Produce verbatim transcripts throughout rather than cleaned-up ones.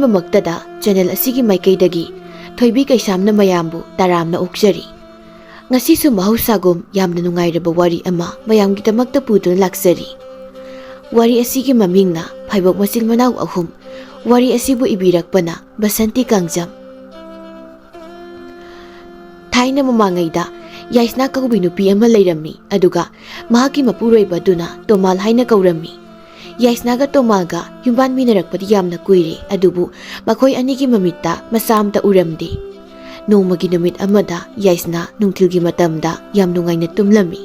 ꯃꯛꯇꯗ channel ꯑꯁꯤꯒꯤ ꯃꯥꯏꯀꯩꯗꯒꯤ ꯊꯣꯏꯕꯤ ꯀꯩꯁꯥꯝꯅ ꯃꯌꯥꯝꯕꯨ ꯇꯔꯥꯝꯅ ꯑꯣꯛꯆꯔꯤ꯫ ꯉꯁꯤꯁꯨ ꯃꯍꯧꯁꯥꯒꯨꯝ ꯌꯥꯝꯅ ꯅꯨꯡꯉꯥꯏꯔꯕ ꯋꯥꯔꯤ ꯑꯃ ꯃꯌꯥꯝꯒꯤꯗꯃꯛꯇ ꯄꯨꯗꯨꯅ ꯂꯥꯛꯆꯔꯤ꯫ ꯋꯥꯔꯤ ꯑꯁꯤꯒꯤ ꯃꯃꯤꯡꯅ ꯐꯥꯏꯕꯣꯛ ꯃꯆꯤꯟ ꯃꯅꯥꯎ ꯑꯍꯨꯝ꯫ ꯋꯥꯔꯤ ꯑꯁꯤꯕꯨ ꯏꯕꯤꯔꯛꯄꯅ ꯕꯁꯟꯇꯤ ꯀꯥꯡꯖꯝ꯫ ꯊꯥꯏꯅ ꯃꯃꯥꯡꯉꯩꯗ ꯌꯥꯏꯁꯅꯥ ꯀꯧꯕꯤ ꯅꯨꯄꯤ ꯑꯃ ꯂꯩꯔꯝꯃꯤ, ꯑꯗꯨꯒ ꯃꯍꯥꯛꯀꯤ ꯃꯄꯨꯔꯣꯏꯕ ꯑꯗꯨꯅ ꯇꯣꯃꯥꯜ ꯍꯥꯏꯅ ꯀꯧꯔꯝꯃꯤ꯫ ꯌꯥꯏꯁꯅꯥꯒ ꯇꯣꯃꯥꯜꯒ ꯌꯨꯝꯕꯥꯟꯃꯤꯟꯅꯔꯛꯄꯗꯤ ꯌꯥꯝꯅ ꯀꯨꯏꯔꯦ, ꯑꯗꯨꯕꯨ ꯃꯈꯣꯏ ꯑꯅꯤꯒꯤ ꯃꯃꯤꯠꯇ ꯃꯆꯥ ꯑꯃꯇ ꯎꯔꯝꯗꯦ꯫ ꯅꯣꯡꯃꯒꯤ ꯅꯨꯃꯤꯠ ꯑꯃꯗ ꯌꯥꯏꯁꯅꯥ ꯅꯨꯡꯊꯤꯜꯒꯤ ꯃꯇꯝꯗ ꯌꯥꯝ ꯅꯨꯡꯉꯥꯏꯅ ꯇꯨꯝꯂꯝꯃꯤ꯫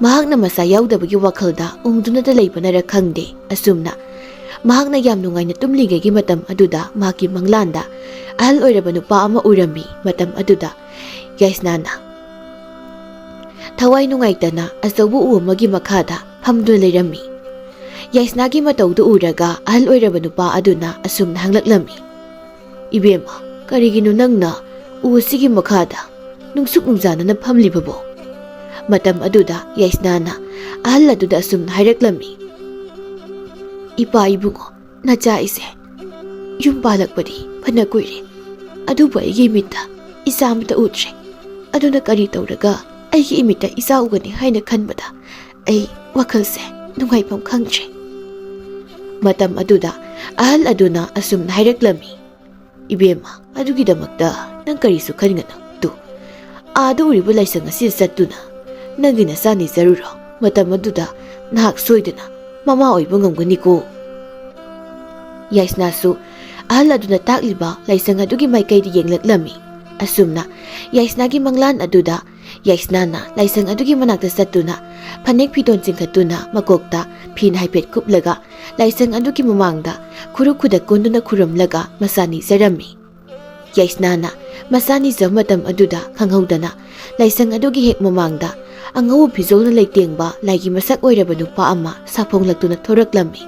ꯃꯍꯥꯛꯅ ꯃꯆꯥ ꯌꯥꯎꯗꯕꯒꯤ ꯋꯥꯈꯜꯗ ꯎꯪꯗꯨꯅꯇ ꯂꯩꯕꯅꯔ ꯈꯪꯗꯦ, ꯑꯁꯨꯝꯅ ꯃꯍꯥꯛꯅ ꯌꯥꯝ ꯅꯨꯡꯉꯥꯏꯅ ꯇꯨꯝꯂꯤꯉꯩꯒꯤ ꯃꯇꯝ ꯑꯗꯨꯗ ꯃꯍꯥꯛꯀꯤ ꯃꯪꯂꯥꯟꯗ ꯑꯍꯜ ꯑꯣꯏꯔꯕ ꯅꯨꯄꯥ ꯑꯃ ꯎꯔꯝꯃꯤ꯫ ꯃꯇꯝ ꯑꯗꯨꯗ ꯌꯥꯏꯁꯅꯥꯅ ꯊꯋꯥꯏ ꯅꯨꯡꯉꯥꯏꯇꯅ ꯑꯆꯧꯕ ꯎ ꯑꯃꯒꯤ ꯃꯈꯥꯗ ꯐꯝꯗꯨꯅ ꯂꯩꯔꯝꯃꯤ꯫ ꯌꯥꯏꯁꯅꯥꯒꯤ ꯃꯇꯧꯗꯨ ꯎꯔꯒ ꯑꯍꯜ ꯑꯣꯏꯔꯕ ꯅꯨꯄꯥ ꯑꯗꯨꯅ ꯑꯁꯨꯝꯅ ꯍꯪꯂꯛꯂꯝꯃꯤ, "ꯏꯕꯦꯝꯃ, ꯀꯔꯤꯒꯤꯅꯣ ꯅꯪꯅ ꯎ ꯑꯁꯤꯒꯤ ꯃꯈꯥꯗ ꯅꯨꯡꯁꯨꯛ ꯅꯨꯡꯖꯥꯅꯅ ꯐꯝꯂꯤꯕꯕꯣ?" ꯃꯇꯝ ꯑꯗꯨꯗ ꯌꯥꯏꯁꯅꯥꯅ ꯑꯍꯜ ꯑꯗꯨꯗ ꯑꯁꯨꯝꯅ ꯍꯥꯏꯔꯛꯂꯝꯃꯤ, "ꯏꯄꯥ ꯏꯕꯨꯡꯉꯣ, ꯅꯆꯥ ꯑꯩꯁꯦ ꯌꯨꯝ ꯄꯥꯜꯂꯛꯄꯗꯤ ꯐꯅ ꯀꯨꯏꯔꯦ, ꯑꯗꯨꯕꯨ ꯑꯩꯒꯤ ꯃꯤꯠꯇ ꯏꯆꯥ ꯑꯃꯠꯇ ꯎꯗ꯭ꯔꯦ꯫ ꯑꯗꯨꯅ ꯀꯔꯤ ꯇꯧꯔꯒ ꯑꯩꯒꯤ ꯏꯃꯤꯠꯇ ꯏꯆꯥ ꯎꯒꯅꯤ ꯍꯥꯏꯅ ꯈꯟꯕꯗ ꯑꯩ ꯋꯥꯈꯜꯁꯦ ꯅꯨꯡꯉꯥꯏꯐꯝ ꯈꯪꯗ꯭ꯔꯦ꯫" ꯃꯇꯝ ꯑꯗꯨꯗ ꯑꯍꯜ ꯑꯗꯨꯅ ꯑꯁꯨꯝꯅ ꯍꯥꯏꯔꯛꯂꯝꯃꯤ, "ꯏꯕꯦꯝꯃ, ꯑꯗꯨꯒꯤꯗꯃꯛꯇ ꯅꯪ ꯀꯔꯤꯁꯨ ꯈꯟꯒꯅꯨ꯫ ꯇꯨ, ꯑꯥꯗ ꯎꯔꯤꯕ ꯂꯥꯏꯁꯪ ꯑꯁꯤꯗ ꯆꯠꯇꯨꯅ ꯅꯪꯒꯤ ꯅꯆꯥ ꯅꯤꯖꯔꯨꯔꯣ꯫ ꯃꯇꯝ ꯑꯗꯨꯗ ꯅꯍꯥꯛ ꯁꯣꯏꯗꯅ ꯃꯃꯥ ꯑꯣꯏꯕ ꯉꯝꯒꯅꯤꯀꯣ꯫" ꯌꯥꯏꯁꯅꯥꯁꯨ ꯑꯍꯜ ꯑꯗꯨꯅ ꯇꯥꯛꯂꯤꯕ ꯂꯥꯏꯁꯪ ꯑꯗꯨꯒꯤ ꯃꯥꯏꯀꯩꯗ ꯌꯦꯡꯂꯛꯂꯝꯃꯤ꯫ ꯑꯁꯨꯝꯅ ꯌꯥꯏꯁꯅꯥꯒꯤ ꯃꯪꯂꯥꯟ ꯑꯗꯨꯗ ꯌꯥꯏꯁꯅꯥꯅ ꯂꯥꯏꯁꯪ ꯑꯗꯨꯒꯤ ꯃꯅꯥꯛꯇ ꯆꯠꯇꯨꯅ ꯐꯅꯦꯛ ꯐꯤꯗꯣꯟ ꯆꯤꯡꯈꯠꯇꯨꯅ ꯃꯀꯣꯛꯇ ꯐꯤꯅ ꯍꯥꯏꯐꯦꯠ ꯀꯨꯞꯂꯒ ꯂꯥꯏꯁꯪ ꯑꯗꯨꯒꯤ ꯃꯃꯥꯡꯗ ꯈꯨꯔꯨ ꯈꯨꯗ ꯀꯣꯟꯗꯨꯅ ꯈꯨꯔꯨꯝꯂꯒ ꯃꯆꯥ ꯅꯤꯖꯔꯝꯃꯤ꯫ ꯌꯥꯏꯁꯅꯥꯅ ꯃꯆꯥ ꯅꯤꯖꯕ ꯃꯇꯝ ꯑꯗꯨꯗ ꯈꯪꯍꯧꯗꯅ ꯂꯥꯏꯁꯪ ꯑꯗꯨꯒꯤ ꯍꯦꯛ ꯃꯃꯥꯡꯗ ꯑꯉꯧꯕ ꯐꯤꯖꯣꯜꯅ ꯂꯩꯇꯦꯡꯕ ꯂꯥꯏꯒꯤ ꯃꯁꯛ ꯑꯣꯏꯔꯕ ꯅꯨꯄꯥ ꯑꯃ ꯁꯥꯐꯣꯡꯂꯛꯇꯨꯅ ꯊꯣꯔꯛꯂꯝꯃꯤ꯫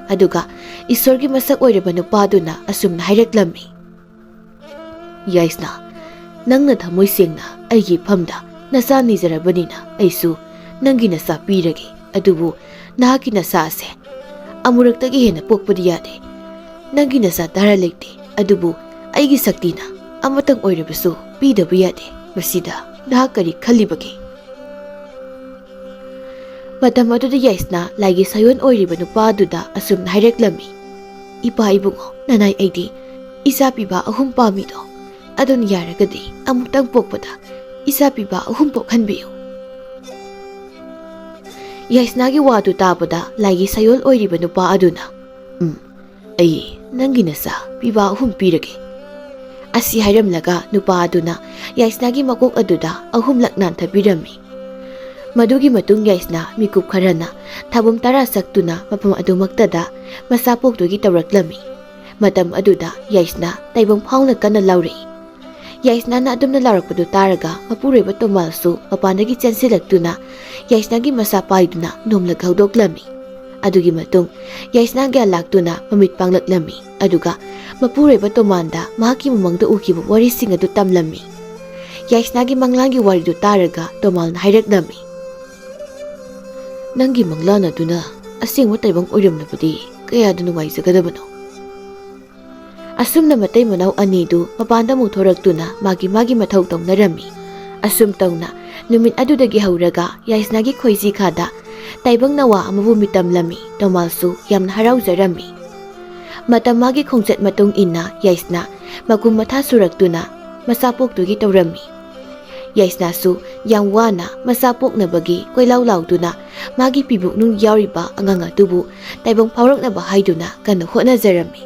ꯑꯗꯨꯒ ꯏꯁꯣꯔꯒꯤ ꯃꯁꯛ ꯑꯣꯏꯔꯕ ꯅꯨꯄꯥꯗꯨꯅ ꯑꯁꯨꯝꯅ ꯍꯥꯏꯔꯛꯂꯝꯃꯤ, "ꯌꯥꯏꯁꯅꯥ, ꯅꯪꯅ ꯊꯃꯣꯏ ꯁꯦꯡꯅ ꯑꯩꯒꯤ ꯏꯐꯝꯗ ꯅꯆꯥ ꯅꯤꯖꯔꯕꯅꯤꯅ ꯑꯩꯁꯨ ꯅꯪꯒꯤ ꯅꯆꯥ ꯄꯤꯔꯒꯦ꯫ ꯑꯗꯨꯕꯨ ꯅꯍꯥꯛꯀꯤ ꯅꯆꯥ ꯑꯁꯦ ꯑꯃꯨꯔꯛꯇꯒꯤ ꯍꯦꯟꯅ ꯄꯣꯛꯄꯗꯤ ꯌꯥꯗꯦ꯫ ꯅꯪꯒꯤ ꯅꯆꯥ ꯇꯔꯥ ꯂꯩꯇꯦ, ꯑꯗꯨꯕꯨ ꯑꯩꯒꯤ ꯁꯛꯇꯤꯅ ꯑꯃꯇꯪ ꯑꯣꯏꯔꯕꯁꯨ ꯄꯤꯗꯕ ꯌꯥꯗꯦ꯫ ꯃꯁꯤꯗ ꯅꯍꯥꯛ ꯀꯔꯤ ꯈꯜꯂꯤꯕꯒꯦ?" ꯃꯇꯝ ꯑꯗꯨꯗ ꯌꯥꯏꯁꯅꯥ ꯂꯥꯏꯒꯤ ꯁꯥꯏꯑꯣꯟ ꯑꯣꯏꯔꯤꯕ ꯅꯨꯄꯥ ꯑꯗꯨꯗ ꯑꯁꯨꯝꯅ ꯍꯥꯏꯔꯛꯂꯝꯃꯤ, "ꯏꯄꯥ ꯏꯕꯨꯡꯉꯣ, ꯅꯅꯥꯏ ꯑꯩꯗꯤ ꯏꯆꯥ ꯄꯤꯕ ꯑꯍꯨꯝ ꯄꯥꯝꯃꯤꯗꯣ, ꯑꯗꯨꯅ ꯌꯥꯔꯒꯗꯤ ꯑꯃꯨꯛꯇꯪ ꯄꯣꯛꯄꯗ ꯏꯆꯥ ꯄꯤꯕ ꯑꯍꯨꯝ ꯄꯣꯛꯍꯟꯕꯤꯌꯨ꯫" ꯌꯥꯏꯁꯅꯥꯒꯤ ꯋꯥꯗꯨ ꯇꯥꯕꯗ ꯂꯥꯏꯒꯤ ꯁꯥꯏꯑꯣꯟ ꯑꯣꯏꯔꯤꯕ ꯅꯨꯄꯥ ꯑꯗꯨꯅ, "ꯎꯝ, ꯑꯩ ꯅꯪꯒꯤ ꯅꯆꯥ ꯄꯤꯕ ꯑꯍꯨꯝ ꯄꯤꯔꯒꯦ꯫" ꯑꯁꯤ ꯍꯥꯏꯔꯝꯂꯒ ꯅꯨꯄꯥ ꯑꯗꯨꯅ ꯌꯥꯏꯁꯅꯥꯒꯤ ꯃꯀꯣꯛ ꯑꯗꯨꯗ ꯑꯍꯨꯝꯂꯛ ꯅꯥꯟꯊꯕꯤꯔꯝꯃꯤ꯫ ꯃꯗꯨꯒꯤ ꯃꯇꯨꯡ ꯌꯥꯏꯁꯅꯥ ꯃꯤꯀꯨꯞ ꯈꯔꯅ ꯊꯥꯕꯨꯝ ꯇꯔꯥ ꯁꯛꯇꯨꯅ ꯃꯐꯝ ꯑꯗꯨꯃꯛꯇꯗ ꯃꯆꯥ ꯄꯣꯛꯇꯨꯒꯤ ꯇꯧꯔꯛꯂꯝꯃꯤ꯫ ꯃꯇꯝ ꯑꯗꯨꯗ ꯌꯥꯏꯁꯅꯥ ꯇꯥꯏꯕꯪ ꯐꯥꯎꯅ ꯀꯟꯅ ꯂꯥꯎꯔꯛꯏ꯫ ꯌꯥꯏꯁꯅꯥꯅ ꯑꯗꯨꯝꯅ ꯂꯥꯎꯔꯛꯄꯗꯨ ꯇꯥꯔꯒ ꯃꯄꯨꯔꯣꯏꯕ ꯇꯣꯃꯥꯜꯁꯨ ꯃꯄꯥꯟꯗꯒꯤ ꯆꯦꯟꯁꯤꯜꯂꯛꯇꯨꯅ ꯌꯥꯏꯁꯅꯥꯒꯤ ꯃꯆꯥ ꯄꯥꯏꯗꯨꯅ ꯅꯣꯝꯂꯒ ꯍꯧꯗꯣꯛꯂꯝꯃꯤ꯫ ꯑꯗꯨꯒꯤ ꯃꯇꯨꯡ ꯌꯥꯏꯁꯅꯥ ꯒ꯭ꯌꯥꯟ ꯂꯥꯛꯇꯨꯅ ꯃꯃꯤꯠ ꯄꯥꯡꯂꯛꯂꯝꯃꯤ꯫ ꯑꯗꯨꯒ ꯃꯄꯨꯔꯣꯏꯕ ꯇꯣꯃꯥꯟꯗ ꯃꯍꯥꯛꯀꯤ ꯃꯃꯪꯗ ꯎꯈꯤꯕ ꯋꯥꯔꯤꯁꯤꯡ ꯑꯗꯨ ꯇꯝꯂꯝꯃꯤ꯫ ꯌꯥꯏꯁꯅꯥꯒꯤ ꯃꯪꯂꯥꯟꯒꯤ ꯋꯥꯔꯤꯗꯨ ꯇꯥꯔꯒ ꯇꯣꯃꯥꯜꯅ ꯍꯥꯏꯔꯛꯂꯝꯃꯤ, "ꯅꯪꯒꯤ ꯃꯪꯂꯥꯟ ꯑꯗꯨꯅ ꯑꯁꯦꯡꯕ ꯇꯥꯏꯕꯪ ꯑꯣꯏꯔꯝꯂꯕꯗꯤ ꯀꯌꯥꯗ ꯅꯨꯡꯉꯥꯏꯖꯒꯗꯕꯅꯣ!" ꯑꯁꯨꯝꯅ ꯃꯇꯩ ꯃꯅꯥꯎ ꯑꯅꯤꯗꯨ ꯃꯄꯥꯟꯗ ꯑꯃꯨꯛ ꯊꯣꯔꯛꯇꯨꯅ ꯃꯥꯒꯤ ꯃꯥꯒꯤ ꯃꯊꯧ ꯇꯧꯅꯔꯝꯃꯤ꯫ ꯑꯁꯨꯝ ꯇꯧꯅ ꯅꯨꯃꯤꯠ ꯑꯗꯨꯗꯒꯤ ꯍꯧꯔꯒ ꯌꯥꯏꯁꯅꯥꯒꯤ ꯈꯣꯏꯖꯤ ꯈꯥꯗ ꯇꯥꯏꯕꯪ ꯅꯋꯥ ꯑꯃꯕꯨ ꯃꯤꯇꯝꯂꯝꯃꯤ꯫ ꯇꯣꯃꯥꯜꯁꯨ ꯌꯥꯝꯅ ꯍꯔꯥꯎꯖꯔꯝꯃꯤ꯫ ꯃꯇꯝ ꯃꯥꯒꯤ ꯈꯣꯡꯆꯠ ꯃꯇꯨꯡ ꯏꯟꯅ ꯌꯥꯏꯁꯅꯥ ꯃꯀꯨꯝ ꯃꯊꯥ ꯁꯨꯔꯛꯇꯨꯅ ꯃꯆꯥ ꯄꯣꯛꯇꯨꯒꯤ ꯇꯧꯔꯝꯃꯤ꯫ ꯌꯥꯏꯁꯅꯥꯁꯨ ꯌꯥꯝ ꯋꯥꯅ ꯃꯆꯥ ꯄꯣꯛꯅꯕꯒꯤ ꯀꯣꯏꯂꯥꯎ ꯂꯥꯎꯗꯨꯅ ꯃꯥꯒꯤ ꯄꯤꯕꯨꯛꯅꯨꯡ ꯌꯥꯎꯔꯤꯕ ꯑꯉꯥꯡ ꯑꯗꯨꯕꯨ ꯇꯥꯏꯕꯪ ꯐꯥꯎꯔꯛꯅꯕ ꯍꯥꯏꯗꯨꯅ ꯀꯟꯅ ꯍꯣꯠꯅꯖꯔꯝꯃꯤ꯫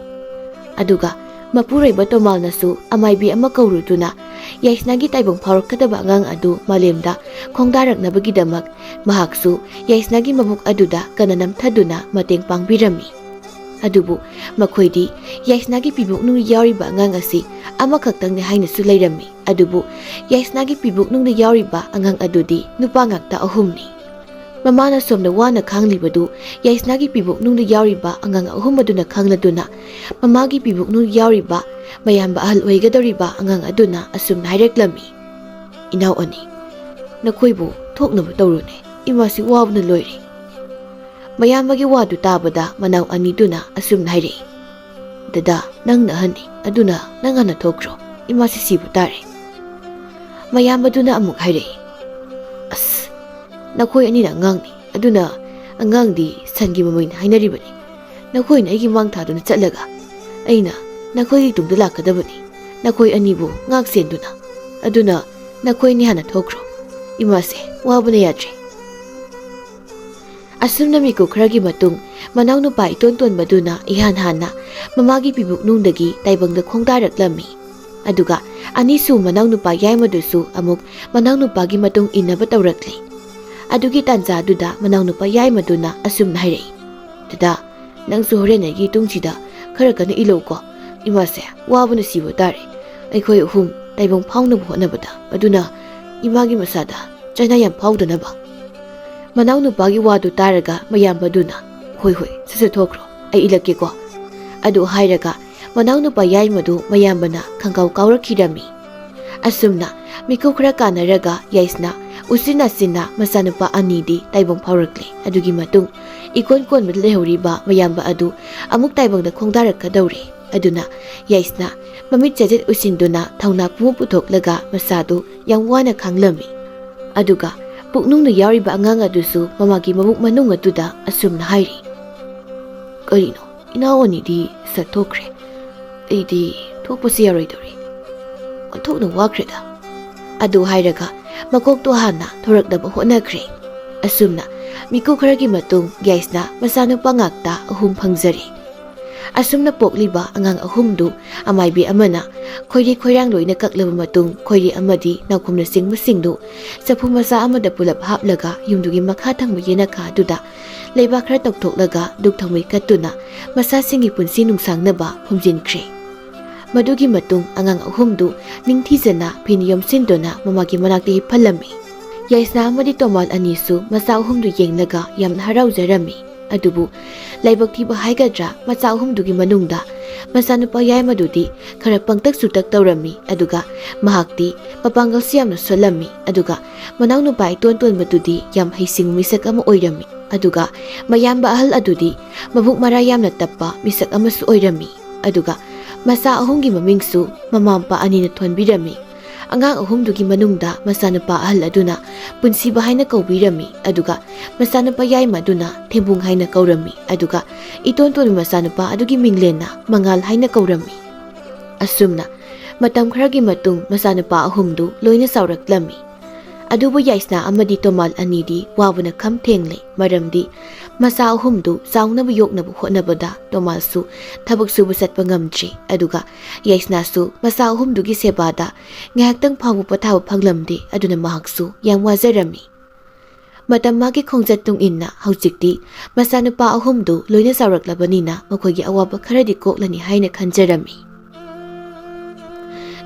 ꯑꯗꯨꯒ ꯃꯄꯨꯔꯣꯏꯕ ꯇꯣꯃꯥꯜꯅꯁꯨ ꯑꯃꯥꯏꯕꯤ ꯑꯃ ꯀꯧꯔꯨꯗꯨꯅ ꯌꯥꯏꯁꯅꯥꯒꯤ ꯇꯥꯏꯕꯪ ꯐꯥꯎꯔꯛꯀꯗꯕ ꯑꯉꯥꯡ ꯑꯗꯨ ꯃꯥꯂꯦꯝꯗ ꯈꯣꯡꯗꯥꯔꯛꯅꯕꯒꯤꯗꯃꯛ ꯃꯍꯥꯛꯁꯨ ꯌꯥꯏꯁꯅꯥꯒꯤ ꯃꯕꯨꯛ ꯑꯗꯨꯗ ꯀꯟꯅ ꯅꯝꯊꯗꯨꯅ ꯃꯇꯦꯡ ꯄꯥꯡꯕꯤꯔꯝꯃꯤ꯫ ꯑꯗꯨꯕꯨ ꯃꯈꯣꯏꯗꯤ ꯌꯥꯏꯁꯅꯥꯒꯤ ꯄꯤꯕꯨꯛꯅꯨꯡꯗ ꯌꯥꯎꯔꯤꯕ ꯑꯉꯥꯡ ꯑꯁꯤ ꯑꯃꯈꯛꯇꯪꯅꯤ ꯍꯥꯏꯅꯁꯨ ꯂꯩꯔꯝꯃꯤ꯫ ꯑꯗꯨꯕꯨ ꯌꯥꯏꯁꯅꯥꯒꯤ ꯄꯤꯕꯨꯛꯅꯨꯡꯗ ꯌꯥꯎꯔꯤꯕ ꯑꯉꯥꯡ ꯑꯗꯨꯗꯤ ꯅꯨꯄꯥ ꯉꯥꯛꯇ ꯑꯍꯨꯝꯅꯤ꯫ ꯃꯃꯥꯅ ꯁꯣꯝꯗ ꯋꯥꯅ ꯈꯥꯡꯂꯤꯕꯗꯨ ꯌꯥꯏꯁꯅꯥꯒꯤ ꯄꯤꯕꯨꯛꯅꯨꯡꯗ ꯌꯥꯎꯔꯤꯕ ꯑꯉꯥꯡ ꯑꯍꯨꯝ ꯑꯗꯨꯅ ꯈꯪꯂꯗꯨꯅ ꯃꯃꯥꯒꯤ ꯄꯤꯕꯨꯛꯅꯨꯡꯗ ꯌꯥꯎꯔꯤꯕ ꯃꯌꯥꯝꯕ ꯑꯍꯜ ꯑꯣꯏꯒꯗꯧꯔꯤꯕ ꯑꯉꯥꯡ ꯑꯗꯨꯅ ꯑꯁꯨꯝꯅ ꯍꯥꯏꯔꯛꯂꯝꯃꯤ, "ꯏꯅꯥꯎ ꯑꯅꯤ, ꯅꯈꯣꯏꯕꯨ ꯊꯣꯛꯅꯕ ꯇꯧꯔꯨꯅꯦ, ꯏꯃꯥꯁꯤ ꯋꯥꯕꯅ ꯂꯣꯏꯔꯦ꯫" ꯃꯌꯥꯝꯕꯒꯤ ꯋꯥꯗꯨ ꯇꯥꯕꯗ ꯃꯅꯥꯎ ꯑꯅꯤꯗꯨꯅ ꯑꯁꯨꯝꯅ ꯍꯥꯏꯔꯛꯏ, "ꯗꯗꯥ, ꯅꯪꯅ ꯑꯍꯟꯅꯤ, ꯑꯗꯨꯅ ꯅꯪ ꯍꯥꯟꯅ ꯊꯣꯛꯈ꯭ꯔꯣ, ꯏꯃꯥꯁꯤ ꯁꯤꯕ ꯇꯥꯔꯦ"꯫ ꯃꯌꯥꯝꯕꯗꯨꯅ ꯑꯃꯨꯛ ꯍꯥꯏꯔꯛꯏ, "ꯑꯁ, ꯅꯈꯣꯏ ꯑꯅꯤꯅ ꯑꯉꯥꯡꯅꯤ, ꯑꯗꯨꯅ ꯑꯉꯥꯡꯗꯤ ꯁꯟꯒꯤ ꯃꯃꯩꯅ ꯍꯥꯏꯅꯔꯤꯕꯅꯤ꯫ ꯅꯈꯣꯏꯅ ꯑꯩꯒꯤ ꯃꯥꯡ ꯊꯥꯗꯨꯅ ꯆꯠꯂꯒ ꯑꯩꯅ ꯅꯈꯣꯏꯒꯤ ꯇꯨꯡꯗ ꯂꯥꯛꯀꯗꯕꯅꯤ, ꯅꯈꯣꯏ ꯑꯅꯤꯕꯨ ꯉꯥꯛ ꯁꯦꯟꯗꯨꯅ꯫ ꯑꯗꯨꯅ ꯅꯈꯣꯏ ꯑꯅꯤ ꯍꯥꯟꯅ ꯊꯣꯛꯈ꯭ꯔꯣ, ꯏꯃꯥꯁꯦ ꯋꯥꯕꯅ ꯌꯥꯗ꯭ꯔꯦ"꯫ ꯑꯁꯨꯝꯅ ꯃꯤꯀꯨꯞ ꯈꯔꯒꯤ ꯃꯇꯨꯡ, ꯃꯅꯥꯎꯅꯨꯄꯥ ꯏꯇꯣꯟ ꯇꯣꯟꯕꯗꯨꯅ ꯏꯍꯥꯟ ꯍꯥꯟꯅ ꯃꯃꯥꯒꯤ ꯄꯤꯕꯨꯛꯅꯨꯡꯗꯒꯤ ꯇꯥꯏꯕꯪꯗ ꯈꯣꯡꯗꯥꯔꯛꯂꯝꯃꯤ꯫ ꯑꯗꯨꯒ ꯑꯅꯤꯁꯨ ꯃꯅꯥꯎꯅꯨꯄꯥ ꯌꯥꯏꯃꯗꯨꯁꯨ ꯑꯃꯨꯛ ꯃꯅꯥꯎꯅꯨꯄꯥꯒꯤ ꯃꯇꯨꯡ ꯏꯟꯅꯕ ꯇꯧꯔꯛꯂꯤ꯫ ꯑꯗꯨꯒꯤ ꯇꯥꯟꯖꯥꯗꯨꯗ ꯃꯅꯥꯎꯅꯨꯄꯥ ꯌꯥꯏꯃꯗꯨꯅ ꯑꯁꯨꯝꯅ ꯍꯥꯏꯔꯛꯏ, "ꯗꯗꯥ, ꯅꯪꯁꯨ ꯍꯣꯔꯦꯟ ꯑꯩꯒꯤ ꯇꯨꯡꯁꯤꯗ ꯈꯔ ꯀꯟꯅ ꯏꯜꯂꯧꯀꯣ꯫ ꯏꯃꯥꯁꯦ ꯋꯥꯕꯅ ꯁꯤꯕ ꯇꯥꯔꯦ, ꯑꯩꯈꯣꯏ ꯑꯍꯨꯝ ꯇꯥꯏꯕꯪ ꯐꯥꯎꯅꯕ ꯍꯣꯠꯅꯕꯗ꯫ ꯑꯗꯨꯅ ꯏꯃꯥꯒꯤ ꯃꯁꯥꯗ ꯆꯥꯏꯅꯥ ꯌꯥꯝ ꯐꯥꯎꯗꯅꯕ"꯫ ꯃꯅꯥꯎꯅꯨꯄꯥꯒꯤ ꯋꯥꯗꯨ ꯇꯥꯔꯒ ꯃꯌꯥꯝꯕꯗꯨꯅ, "ꯍꯣꯏ, ꯍꯣꯏ, ꯁꯠ ꯁꯠ ꯊꯣꯛꯈ꯭ꯔꯣ, ꯑꯩ ꯏꯜꯂꯛꯀꯦꯀꯣ"꯫ ꯑꯗꯨ ꯍꯥꯏꯔꯒ ꯃꯅꯥꯎꯅꯨꯄꯥ ꯌꯥꯏꯃꯗꯨ ꯃꯌꯥꯝꯕꯅ ꯈꯪꯀꯥꯎ ꯀꯥꯎꯔꯛꯈꯤꯔꯝꯃꯤ꯫ ꯑꯁꯨꯝꯅ ꯃꯤꯀꯨꯞ ꯈꯔ ꯀꯥꯟꯅꯔꯒ ꯌꯥꯏꯁꯅꯥ ꯎꯆꯤꯟ ꯅꯥꯆꯤꯟꯅ ꯃꯆꯥꯅꯨꯄꯥ ꯑꯅꯤꯗꯤ ꯇꯥꯏꯕꯪ ꯐꯥꯎꯔꯛꯂꯦ꯫ ꯑꯗꯨꯒꯤ ꯃꯇꯨꯡ ꯏꯀꯣꯟ ꯀꯣꯟꯕꯗ ꯂꯩꯍꯧꯔꯤꯕ ꯃꯌꯥꯝꯕ ꯑꯗꯨ ꯑꯃꯨꯛ ꯇꯥꯏꯕꯪꯗ ꯈꯣꯡꯗꯥꯔꯛꯀꯗꯧꯔꯦ꯫ ꯑꯗꯨꯅ ꯌꯥꯏꯁꯅꯥ ꯃꯃꯤꯠ ꯆꯦꯖꯦꯠ ꯎꯏꯁꯤꯟꯗꯨꯅ ꯊꯧꯅꯥ ꯄꯨꯡꯄ ꯄꯨꯊꯣꯛꯂꯒ ꯃꯆꯥꯗꯨ ꯌꯥꯝ ꯋꯥꯅ ꯈꯥꯡꯂꯝꯃꯤ꯫ ꯑꯗꯨꯒ ꯄꯨꯛꯅꯨꯡꯗ ꯌꯥꯎꯔꯤꯕ ꯑꯉꯥꯡ ꯑꯗꯨꯁꯨ ꯃꯃꯥꯒꯤ ꯃꯕꯨꯛ ꯃꯅꯨꯡ ꯑꯗꯨꯗ ꯑꯁꯨꯝꯅ ꯍꯥꯏꯔꯤ, "ꯀꯔꯤꯅꯣ, ꯏꯅꯥꯎ ꯑꯅꯤꯗꯤ ꯁꯠ ꯊꯣꯛꯈ꯭ꯔꯦ꯫ ꯑꯩꯗꯤ ꯊꯣꯛꯄꯁꯨ ꯌꯥꯔꯣꯏꯗꯧꯔꯤ꯫ ꯑꯣꯟꯊꯣꯛꯅ ꯋꯥꯈ꯭ꯔꯦꯗ"꯫ ꯑꯗꯨ ꯍꯥꯏꯔꯒ ꯃꯀꯣꯛꯇꯣ ꯍꯥꯟꯅ ꯊꯣꯔꯛꯅꯕ ꯍꯣꯠꯅꯈ꯭ꯔꯦ꯫ ꯑꯁꯨꯝꯅ ꯃꯤꯀꯨꯞ ꯈꯔꯒꯤ ꯃꯇꯨꯡ ꯌꯥꯏꯁꯅꯥ ꯃꯆꯥꯅꯨꯄꯥ ꯉꯥꯛꯇ ꯑꯍꯨꯝ ꯐꯪꯖꯔꯦ꯫ ꯑꯁꯨꯝꯅ ꯄꯣꯛꯂꯤꯕ ꯑꯉꯥꯡ ꯑꯍꯨꯝꯗꯨ ꯑꯃꯥꯏꯕꯤ ꯑꯃꯅ ꯈꯣꯏꯔꯤ ꯈꯣꯏꯔꯥꯡ ꯂꯣꯏꯅ ꯀꯛꯂꯕ ꯃꯇꯨꯡ, ꯈꯣꯏꯔꯤ ꯑꯃꯗꯤ ꯅꯥꯎꯈꯨꯝꯅꯆꯤꯡꯕꯁꯤꯡꯗꯨ ꯆꯐꯨ ꯃꯆꯥ ꯑꯃꯗ ꯄꯨꯂꯞ ꯍꯥꯞꯂꯒ ꯌꯨꯝꯗꯨꯒꯤ ꯃꯈꯥ ꯊꯪꯕ ꯌꯦꯅꯈꯥ ꯑꯗꯨꯗ ꯂꯩꯕꯥꯛ ꯈꯔ ꯇꯧꯊꯣꯛꯂꯒ ꯗꯨꯛ ꯊꯥꯎꯃꯩ ꯀꯠꯇꯨꯅ ꯃꯆꯥꯁꯤꯡꯒꯤ ꯄꯨꯟꯁꯤ ꯅꯨꯡꯁꯥꯡꯅꯕ ꯐꯨꯝꯖꯤꯟꯈ꯭ꯔꯦ꯫ ꯃꯗꯨꯒꯤ ꯃꯇꯨꯡ ꯑꯉꯥꯡ ꯑꯍꯨꯝꯗꯨ ꯅꯤꯡꯊꯤꯖꯅ ꯐꯤꯅ ꯌꯣꯝꯁꯤꯟꯗꯨꯅ ꯃꯃꯥꯒꯤ ꯃꯅꯥꯛꯇ ꯍꯤꯞꯍꯜꯂꯝꯃꯤ꯫ ꯌꯥꯏꯁꯅꯥ ꯑꯃꯗꯤ ꯇꯣꯃꯥꯜ ꯑꯅꯤꯁꯨ ꯃꯆꯥ ꯑꯍꯨꯝꯗꯨ ꯌꯦꯡꯂꯒ ꯌꯥꯝꯅ ꯍꯔꯥꯎꯖꯔꯝꯃꯤ꯫ ꯑꯗꯨꯕꯨ ꯂꯥꯏꯕꯛ ꯊꯤꯕ ꯍꯥꯏꯒꯗ꯭ꯔꯥ, ꯃꯆꯥ ꯑꯍꯨꯝꯗꯨꯒꯤ ꯃꯅꯨꯡꯗ ꯃꯆꯥꯅꯨꯄꯥ ꯌꯥꯏꯃꯗꯨꯗꯤ ꯈꯔ ꯄꯪꯇꯛ ꯆꯨꯇꯛ ꯇꯧꯔꯝꯃꯤ, ꯑꯗꯨꯒ ꯃꯍꯥꯛꯇꯤ ꯃꯄꯥꯡꯒꯜꯁꯨ ꯌꯥꯝꯅ ꯁꯣꯜꯂꯝꯃꯤ, ꯑꯗꯨꯒ ꯃꯅꯥꯎꯅꯨꯄꯥ ꯏꯇꯣꯟ ꯇꯣꯟꯕꯗꯨꯗꯤ ꯌꯥꯝ ꯍꯩꯁꯤꯡꯕ ꯃꯤꯁꯛ ꯑꯃ ꯑꯣꯏꯔꯝꯃꯤ, ꯑꯗꯨꯒ ꯃꯌꯥꯝꯕ ꯑꯍꯜ ꯑꯗꯨꯗꯤ ꯃꯕꯨꯛ ꯃꯔꯥ ꯌꯥꯝꯅ ꯇꯞꯄ ꯃꯤꯁꯛ ꯑꯃꯁꯨ ꯑꯣꯏꯔꯝꯃꯤ꯫ ꯑꯗꯨꯒ ꯃꯆꯥ ꯑꯍꯨꯝꯒꯤ ꯃꯃꯤꯡꯁꯨ ꯃꯃꯥ ꯃꯄꯥ ꯑꯅꯤꯅ ꯊꯣꯟꯕꯤꯔꯝꯃꯤ꯫ ꯑꯉꯥꯡ ꯑꯍꯨꯝꯗꯨꯒꯤ ꯃꯅꯨꯡꯗ ꯃꯆꯥꯅꯨꯄꯥ ꯑꯍꯜ ꯑꯗꯨꯅ ꯄꯨꯟꯁꯤꯕ ꯍꯥꯏꯅ ꯀꯧꯕꯤꯔꯝꯃꯤ, ꯑꯗꯨꯒ ꯃꯆꯥꯅꯨꯄꯥ ꯌꯥꯏꯃ ꯑꯗꯨꯅ ꯊꯦꯝꯕꯨꯡ ꯍꯥꯏꯅ ꯀꯧꯔꯝꯃꯤ, ꯑꯗꯨꯒ ꯏꯇꯣꯟ ꯇꯣꯟꯕ ꯃꯆꯥꯅꯨꯄꯥ ꯑꯗꯨꯒꯤ ꯃꯤꯡꯂꯦꯟꯅ ꯃꯉꯥꯜ ꯍꯥꯏꯅ ꯀꯧꯔꯝꯃꯤ꯫ ꯑꯁꯨꯝꯅ ꯃꯇꯝ ꯈꯔꯒꯤ ꯃꯇꯨꯡ ꯃꯆꯥꯅꯨꯄꯥ ꯑꯍꯨꯝꯗꯨ ꯂꯣꯏꯅ ꯆꯥꯎꯔꯛꯂꯝꯃꯤ꯫ ꯑꯗꯨꯕꯨ ꯌꯥꯏꯁꯅꯥ ꯑꯃꯗꯤ ꯇꯣꯃꯥꯜ ꯑꯅꯤꯗꯤ ꯋꯥꯕꯅ ꯈꯝ ꯊꯦꯡꯂꯦ, ꯃꯔꯝꯗꯤ ꯃꯆꯥ ꯑꯍꯨꯝꯗꯨ ꯆꯥꯎꯅꯕ ꯌꯣꯛꯅꯕ ꯍꯣꯠꯅꯕꯗ ꯇꯣꯃꯥꯜꯁꯨ ꯊꯕꯛ ꯁꯨꯕ ꯆꯠꯄ ꯉꯝꯗ꯭ꯔꯤ, ꯑꯗꯨꯒ ꯌꯥꯏꯁꯅꯥꯁꯨ ꯃꯆꯥ ꯑꯍꯨꯝꯗꯨꯒꯤ ꯁꯦꯕꯥꯗ ꯉꯥꯏꯍꯥꯛꯇꯪ ꯐꯥꯎꯕ ꯄꯣꯊꯥꯕ ꯐꯪꯂꯝꯗꯦ꯫ ꯑꯗꯨꯅ ꯃꯍꯥꯛꯁꯨ ꯌꯥꯝ ꯋꯥꯖꯔꯝꯃꯤ꯫ ꯃꯇꯝ ꯃꯥꯒꯤ ꯈꯣꯡꯆꯠ ꯇꯨꯡ ꯏꯟꯅ ꯍꯧꯖꯤꯛꯇꯤ ꯃꯆꯥꯅꯨꯄꯥ ꯑꯍꯨꯝꯗꯨ ꯂꯣꯏꯅ ꯆꯥꯎꯔꯛꯂꯕꯅꯤꯅ ꯃꯈꯣꯏꯒꯤ ꯑꯋꯥꯕ ꯈꯔꯗꯤ ꯀꯣꯛꯂꯅꯤ ꯍꯥꯏꯅ ꯈꯟꯖꯔꯝꯃꯤ꯫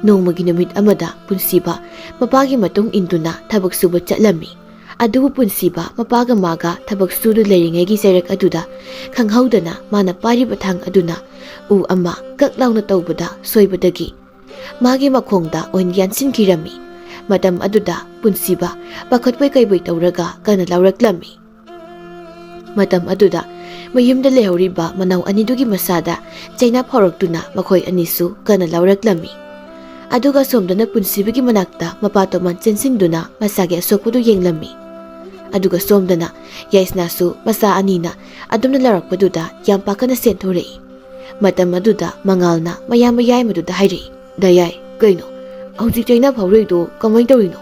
ꯅꯣꯡꯃꯒꯤ ꯅꯨꯃꯤꯠ ꯑꯃꯗ ꯄꯨꯟꯁꯤꯕ ꯃꯄꯥꯒꯤ ꯃꯇꯨꯡ ꯏꯟꯗꯨꯅ ꯊꯕꯛ ꯁꯨꯕ ꯆꯠꯂꯝꯃꯤ꯫ ꯑꯗꯨꯕꯨ ꯄꯨꯟꯁꯤꯕ ꯃꯄꯥꯒ ꯃꯥꯒ ꯊꯕꯛ ꯁꯨꯗꯨ ꯂꯩꯔꯤꯉꯩꯒꯤ ꯆꯩꯔꯛ ꯑꯗꯨꯗ ꯈꯪꯍꯧꯗꯅ ꯃꯥꯅ ꯄꯥꯏꯔꯤꯕ ꯊꯥꯡ ꯑꯗꯨꯅ ꯎ ꯑꯃ ꯀꯛ ꯂꯥꯎꯅ ꯇꯧꯕꯗ ꯁꯣꯏꯕꯗꯒꯤ ꯃꯥꯒꯤ ꯃꯈꯣꯡꯗ ꯑꯣꯏꯅ ꯌꯥꯟꯁꯤꯟꯈꯤꯔꯝꯃꯤ꯫ ꯃꯇꯝ ꯑꯗꯨꯗ ꯄꯨꯟꯁꯤꯕ ꯄꯥꯈꯠꯄꯣꯏ ꯀꯩꯕꯣꯏ ꯇꯧꯔꯒ ꯀꯟꯅ ꯂꯥꯎꯔꯛꯂꯝꯃꯤ꯫ ꯃꯇꯝ ꯑꯗꯨꯗ ꯃꯌꯨꯝꯗ ꯂꯩꯍꯧꯔꯤꯕ ꯃꯅꯥꯎ ꯑꯅꯤꯗꯨꯒꯤ ꯃꯁꯥꯗ ꯆꯩꯅꯥ ꯐꯥꯎꯔꯛꯇꯨꯅ ꯃꯈꯣꯏ ꯑꯅꯤꯁꯨ ꯀꯟꯅ ꯂꯥꯎꯔꯛꯂꯝꯃꯤ꯫ ꯑꯗꯨꯒ ꯁꯣꯝꯗꯅ ꯄꯨꯟꯁꯤꯕꯒꯤ ꯃꯅꯥꯛꯇ ꯃꯄꯥ ꯇꯣꯃꯥꯟ ꯆꯦꯟꯁꯤꯟꯗꯨꯅ ꯃꯁꯥꯒꯤ ꯑꯁꯣꯛꯄꯗꯨ ꯌꯦꯡꯂꯝꯃꯤ꯫ ꯑꯗꯨꯒ ꯁꯣꯝꯗꯅ ꯌꯥꯏꯁꯅꯥꯁꯨ ꯃꯆꯥ ꯑꯅꯤꯅ ꯑꯗꯨꯝꯅ ꯂꯥꯎꯔꯛꯄꯗꯨꯗ ꯌꯥꯝ ꯄꯥꯈꯠꯅ ꯆꯦꯟꯊꯣꯔꯛꯏ꯫ ꯃꯇꯝ ꯑꯗꯨꯗ ꯃꯉꯥꯜꯅ ꯃꯌꯥꯝꯕ ꯌꯥꯏꯃꯗꯨꯗ ꯍꯥꯏꯔꯛꯏ, "ꯗꯌꯥꯏ, ꯀꯩꯅꯣ? ꯍꯧꯖꯤꯛ ꯆꯩꯅꯥ ꯐꯥꯎꯔꯛꯏꯗꯣ ꯀꯃꯥꯏꯅ ꯇꯧꯔꯤꯅꯣ?"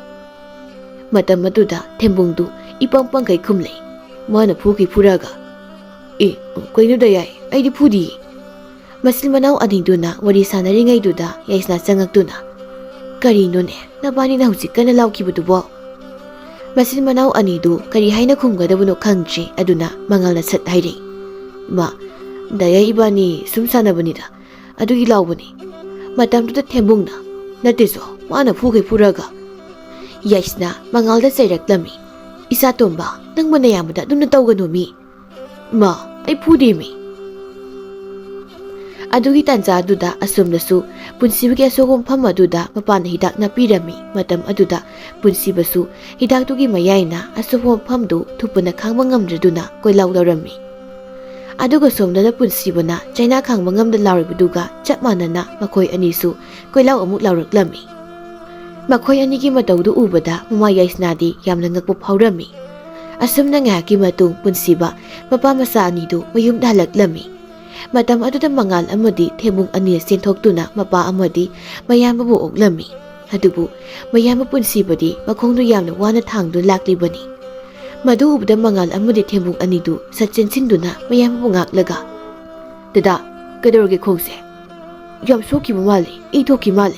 ꯃꯇꯝ ꯑꯗꯨꯗ ꯊꯦꯝꯕꯨꯡꯗꯨ ꯏꯄꯪ ꯄꯪꯈꯩ ꯈꯨꯝꯂꯛꯏ, "ꯃꯥꯅ ꯐꯨꯈꯤ ꯐꯨꯔꯒ꯫" "ꯑꯦ, ꯀꯩꯅꯣ ꯗꯌꯥꯏ? ꯑꯩꯗꯤ ꯐꯨꯗꯤꯌꯦ꯫" ꯃꯆꯤꯟ ꯃꯅꯥꯎ ꯑꯅꯤꯗꯨꯅ ꯋꯥꯔꯤ ꯁꯥꯟꯅꯔꯤꯉꯩꯗꯨꯗ ꯌꯥꯏꯁꯅꯥ ꯆꯪꯉꯛꯇꯨꯅ, "ꯀꯔꯤꯅꯣꯅꯦ, ꯅꯕꯥꯅꯤꯅ ꯍꯧꯖꯤꯛ ꯀꯟꯅ ꯂꯥꯎꯈꯤꯕꯗꯨꯕꯣ?" ꯃꯆꯤꯟ ꯃꯅꯥꯎ ꯑꯅꯤꯗꯨ ꯀꯔꯤ ꯍꯥꯏꯅ ꯈꯨꯝꯒꯗꯕꯅꯣ ꯈꯪꯗ꯭ꯔꯦ꯫ ꯑꯗꯨꯅ ꯃꯉꯥꯜꯅ ꯁꯠ ꯍꯥꯏꯔꯛꯏ, "ꯏꯃꯥ, ꯗꯌꯥꯏ ꯏꯕꯥꯅꯤ ꯁꯨꯝ ꯁꯥꯟꯅꯕꯅꯤꯗ, ꯑꯗꯨꯒꯤ ꯂꯥꯎꯕꯅꯤ꯫" ꯃꯇꯝꯗꯨꯗ ꯊꯦꯝꯕꯨꯡꯅ, "ꯅꯠꯇꯦꯁꯣ, ꯃꯥꯅ ꯐꯨꯈꯩ ꯐꯨꯔꯒ꯫" ꯌꯥꯏꯁꯅꯥ ꯃꯉꯥꯜꯗ ꯆꯩꯔꯛꯂꯝꯃꯤ, "ꯏꯆꯥꯇꯣꯝꯕ, ꯅꯪꯕꯨ ꯅꯌꯥꯝꯕꯗ ꯑꯗꯨꯝꯅ ꯇꯧꯒꯅꯨ ꯃꯤ꯫" "ꯃꯥ, ꯑꯩ ꯐꯨꯗꯦ ꯃꯤ꯫" ꯑꯗꯨꯒꯤ ꯇꯥꯟꯖꯥ ꯑꯗꯨꯗ ꯑꯁꯣꯝꯗꯁꯨ ꯄꯨꯟꯁꯤꯕꯒꯤ ꯑꯁꯣꯛꯄ ꯃꯐꯝ ꯑꯗꯨꯗ ꯃꯄꯥꯅ ꯍꯤꯗꯥꯛ ꯅꯞꯄꯤꯔꯝꯃꯤ꯫ ꯃꯇꯝ ꯑꯗꯨꯗ ꯄꯨꯟꯁꯤꯕꯁꯨ ꯍꯤꯗꯥꯛꯇꯨꯒꯤ ꯃꯌꯥꯏꯅ ꯑꯁꯣꯛꯄ ꯃꯐꯝꯗꯨ ꯊꯨꯞꯄꯅ ꯈꯥꯡꯕ ꯉꯝꯗ꯭ꯔꯗꯨꯅ ꯀꯣꯏꯂꯥꯎ ꯂꯥꯎꯔꯝꯃꯤ꯫ ꯑꯗꯨꯒ ꯁꯣꯝꯗꯅ ꯄꯨꯟꯁꯤꯕꯅ ꯆꯩꯅꯥ ꯈꯥꯡꯕ ꯉꯝꯗ ꯂꯥꯎꯔꯤꯕꯗꯨꯒ ꯆꯞ ꯃꯥꯟꯅꯅ ꯃꯈꯣꯏ ꯑꯅꯤꯁꯨ ꯀꯣꯏꯂꯥꯎ ꯑꯃꯨꯛ ꯂꯥꯎꯔꯛꯂꯝꯃꯤ꯫ ꯃꯈꯣꯏ ꯑꯅꯤꯒꯤ ꯃꯇꯧꯗꯨ ꯎꯕꯗ ꯃꯃꯥ ꯌꯥꯏꯁꯅꯥꯗꯤ ꯌꯥꯝꯅ ꯉꯛꯄ ꯐꯥꯎꯔꯝꯃꯤ꯫ ꯑꯁꯨꯝꯅ ꯉꯥꯏꯍꯥꯛꯀꯤ ꯃꯇꯨꯡ ꯄꯨꯟꯁꯤꯕ ꯃꯄꯥ ꯃꯆꯥ ꯑꯅꯤꯗꯨ ꯃꯌꯨꯝꯗ ꯍꯜꯂꯛꯂꯝꯃꯤ꯫ ꯃꯇꯝ ꯑꯗꯨꯗ ꯃꯉꯥꯜ ꯑꯃꯗꯤ ꯊꯦꯝꯕꯨꯡ ꯑꯅꯤ ꯆꯦꯟꯊꯣꯛꯇꯨꯅ ꯃꯄꯥ ꯑꯃꯗꯤ ꯃꯌꯥꯝꯕꯕꯨ ꯑꯣꯛꯂꯝꯃꯤ꯫ ꯑꯗꯨꯕꯨ ꯃꯌꯥꯝꯕ ꯄꯨꯟꯁꯤꯕꯗꯤ ꯃꯈꯣꯡꯗꯨ ꯌꯥꯝꯅ ꯋꯥꯅ ꯊꯥꯡꯗꯨꯅ ꯂꯥꯛꯂꯤꯕꯅꯤ꯫ ꯃꯗꯨ ꯎꯕꯗ ꯃꯉꯥꯜ ꯑꯃꯗꯤ ꯊꯦꯝꯕꯨꯡ ꯑꯅꯤꯗꯨ ꯁꯠ ꯆꯦꯟꯁꯤꯟꯗꯨꯅ ꯃꯌꯥꯝꯕꯕꯨ ꯉꯥꯛꯂꯒ, "ꯗꯗꯥ, ꯀꯩꯗꯧꯔꯒꯦ ꯈꯣꯡꯁꯦ? ꯌꯥꯝ ꯁꯣꯛꯈꯤꯕ ꯃꯥꯜꯂꯤ, ꯏ ꯊꯣꯛꯈꯤ ꯃꯥꯜꯂꯤ꯫"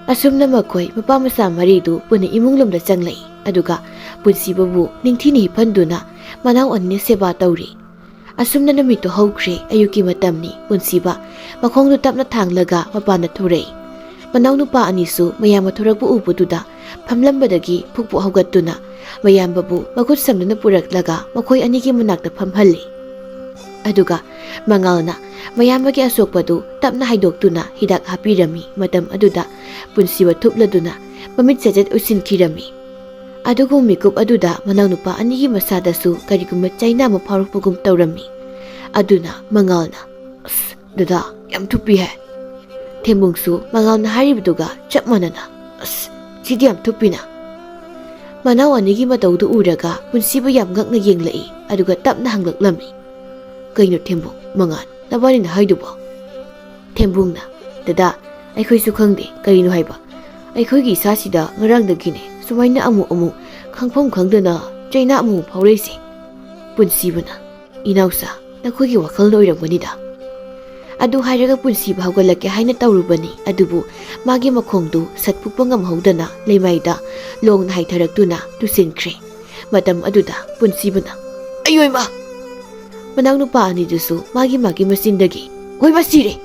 ꯑꯁꯨꯝꯅ ꯃꯈꯣꯏ ꯃꯄꯥ ꯃꯆꯥ ꯃꯔꯤꯗꯨ ꯄꯨꯟꯅ ꯏꯃꯨꯡ ꯂꯣꯝꯗ ꯆꯪꯂꯛꯏ꯫ ꯑꯗꯨꯒ ꯄꯨꯟꯁꯤꯕꯕꯨ ꯅꯤꯡꯊꯤꯅ ꯍꯤꯞꯍꯟꯗꯨꯅ ꯃꯅꯥꯎ ꯑꯅꯤꯅ ꯁꯦꯕꯥ ꯇꯧꯔꯤ꯫ ꯑꯁꯨꯝꯅ ꯅꯨꯃꯤꯠꯇꯨ ꯍꯧꯈ꯭ꯔꯦ꯫ ꯑꯌꯨꯛꯀꯤ ꯃꯇꯝꯅꯤ꯫ ꯄꯨꯟꯁꯤꯕ ꯃꯈꯣꯡꯗꯨ ꯇꯞꯅ ꯊꯥꯡꯂꯒ ꯃꯄꯥꯟꯗ ꯊꯣꯔꯛꯏ꯫ ꯃꯅꯥꯎꯅꯨꯄꯥ ꯑꯅꯤꯁꯨ ꯃꯌꯥꯝꯕ ꯊꯣꯔꯛꯄ ꯎꯕꯗꯨꯗ ꯐꯝꯂꯝꯕꯗꯒꯤ ꯐꯨꯛ ꯐꯨꯛ ꯍꯧꯒꯠꯇꯨꯅ ꯃꯌꯥꯝꯕꯕꯨ ꯃꯈꯨꯠ ꯁꯝꯗꯨꯅ ꯄꯨꯔꯛꯂꯒ ꯃꯈꯣꯏ ꯑꯅꯤꯒꯤ ꯃꯅꯥꯛꯇ ꯐꯝꯍꯜꯂꯤ꯫ ꯑꯗꯨꯒ ꯃꯉꯥꯜꯅ ꯃꯌꯥꯝꯕꯒꯤ ꯑꯁꯣꯛꯄꯗꯨ ꯇꯞꯅ ꯍꯥꯏꯗꯣꯛꯇꯨꯅ ꯍꯤꯗꯥꯛ ꯍꯥꯞꯄꯤꯔꯝꯃꯤ꯫ ꯃꯇꯝ ꯑꯗꯨꯗ ꯄꯨꯟꯁꯤꯕ ꯊꯨꯞꯂꯗꯨꯅ ꯃꯃꯤꯠ ꯆꯦꯆꯦꯠ ꯎꯏꯁꯤꯟꯈꯤꯔꯝꯃꯤ꯫ ꯑꯗꯨꯒ ꯃꯤꯀꯨꯞ ꯑꯗꯨꯗ ꯃꯅꯥꯎꯅꯨꯄꯥ ꯑꯅꯤꯒꯤ ꯃꯁꯥꯗꯁꯨ ꯀꯔꯤꯒꯨꯝꯕ ꯆꯩꯅꯥ ꯑꯃ ꯐꯥꯎꯔꯛꯄꯒꯨꯝ ꯇꯧꯔꯝꯃꯤ꯫ ꯑꯗꯨꯅ ꯃꯉꯥꯜꯅ, "ꯑꯁ, ꯗꯗꯥ, ꯌꯥꯝ ꯊꯨꯞꯄꯤ ꯍꯥꯏ꯫" ꯊꯦꯝꯕꯨꯡꯁꯨ ꯃꯉꯥꯜꯅ ꯍꯥꯏꯔꯤꯕꯗꯨꯒ ꯆꯞ ꯃꯥꯟꯅꯅ, "ꯑꯁ, ꯁꯤꯗꯤ ꯌꯥꯝ ꯊꯨꯞꯄꯤꯅ꯫" ꯃꯅꯥꯎ ꯑꯅꯤꯒꯤ ꯃꯇꯧꯗꯨ ꯎꯔꯒ ꯄꯨꯟꯁꯤꯕ ꯌꯥꯝ ꯉꯛꯅ ꯌꯦꯡꯂꯛꯏ꯫ ꯑꯗꯨꯒ ꯇꯞꯅ ꯍꯪꯂꯛꯂꯝꯃꯤ, "ꯀꯩꯅꯣ ꯊꯦꯝꯕꯨꯡ, ꯃꯉꯥꯜ, ꯅꯕꯥꯅꯤꯅ ꯍꯥꯏꯗꯨꯕꯣ?" ꯊꯦꯝꯕꯨꯡꯅ, "ꯗꯗꯥ, ꯑꯩꯈꯣꯏꯁꯨ ꯈꯪꯗꯦ ꯀꯔꯤꯅꯣ ꯍꯥꯏꯕ꯫ ꯑꯩꯈꯣꯏꯒꯤ ꯏꯁꯥꯁꯤꯗ ꯉꯔꯥꯡꯗꯒꯤꯅꯦ ꯁꯨꯃꯥꯏꯅ ꯑꯃꯨꯛ ꯑꯃꯨꯛ ꯈꯪꯐꯝ ꯈꯪꯗꯅ ꯆꯩꯅꯥ ꯑꯃꯨꯛ ꯐꯥꯎꯔꯛꯏꯁꯦ꯫" ꯄꯨꯟꯁꯤꯕꯅ, "ꯏꯅꯥꯎꯆꯥ, ꯅꯈꯣꯏꯒꯤ ꯋꯥꯈꯜꯅ ꯑꯣꯏꯔꯝꯒꯅꯤꯗ꯫" ꯑꯗꯨ ꯍꯥꯏꯔꯒ ꯄꯨꯟꯁꯤꯕ ꯍꯧꯒꯠꯂꯛꯀꯦ ꯍꯥꯏꯅ ꯇꯧꯔꯨꯕꯅꯤ, ꯑꯗꯨꯕꯨ ꯃꯥꯒꯤ ꯃꯈꯣꯡꯗꯨ ꯁꯠ ꯐꯨꯛꯄ ꯉꯝꯍꯧꯗꯅ ꯂꯩꯃꯥꯏꯗ ꯂꯣꯡꯅ ꯍꯥꯏꯊꯔꯛꯇꯨꯅ ꯇꯨꯁꯤꯟꯈ꯭ꯔꯦ꯫ ꯃꯇꯝ ꯑꯗꯨꯗ ꯄꯨꯟꯁꯤꯕꯅ, "ꯑꯌꯣꯏꯃ!" ꯃꯅꯥꯎꯅꯨꯄꯥ ꯑꯅꯤꯗꯨꯁꯨ ꯃꯥꯒꯤ ꯃꯥꯒꯤ ꯃꯆꯤꯟꯗꯒꯤ, "ꯍꯣꯏ, ꯃꯁꯤꯔꯦ!"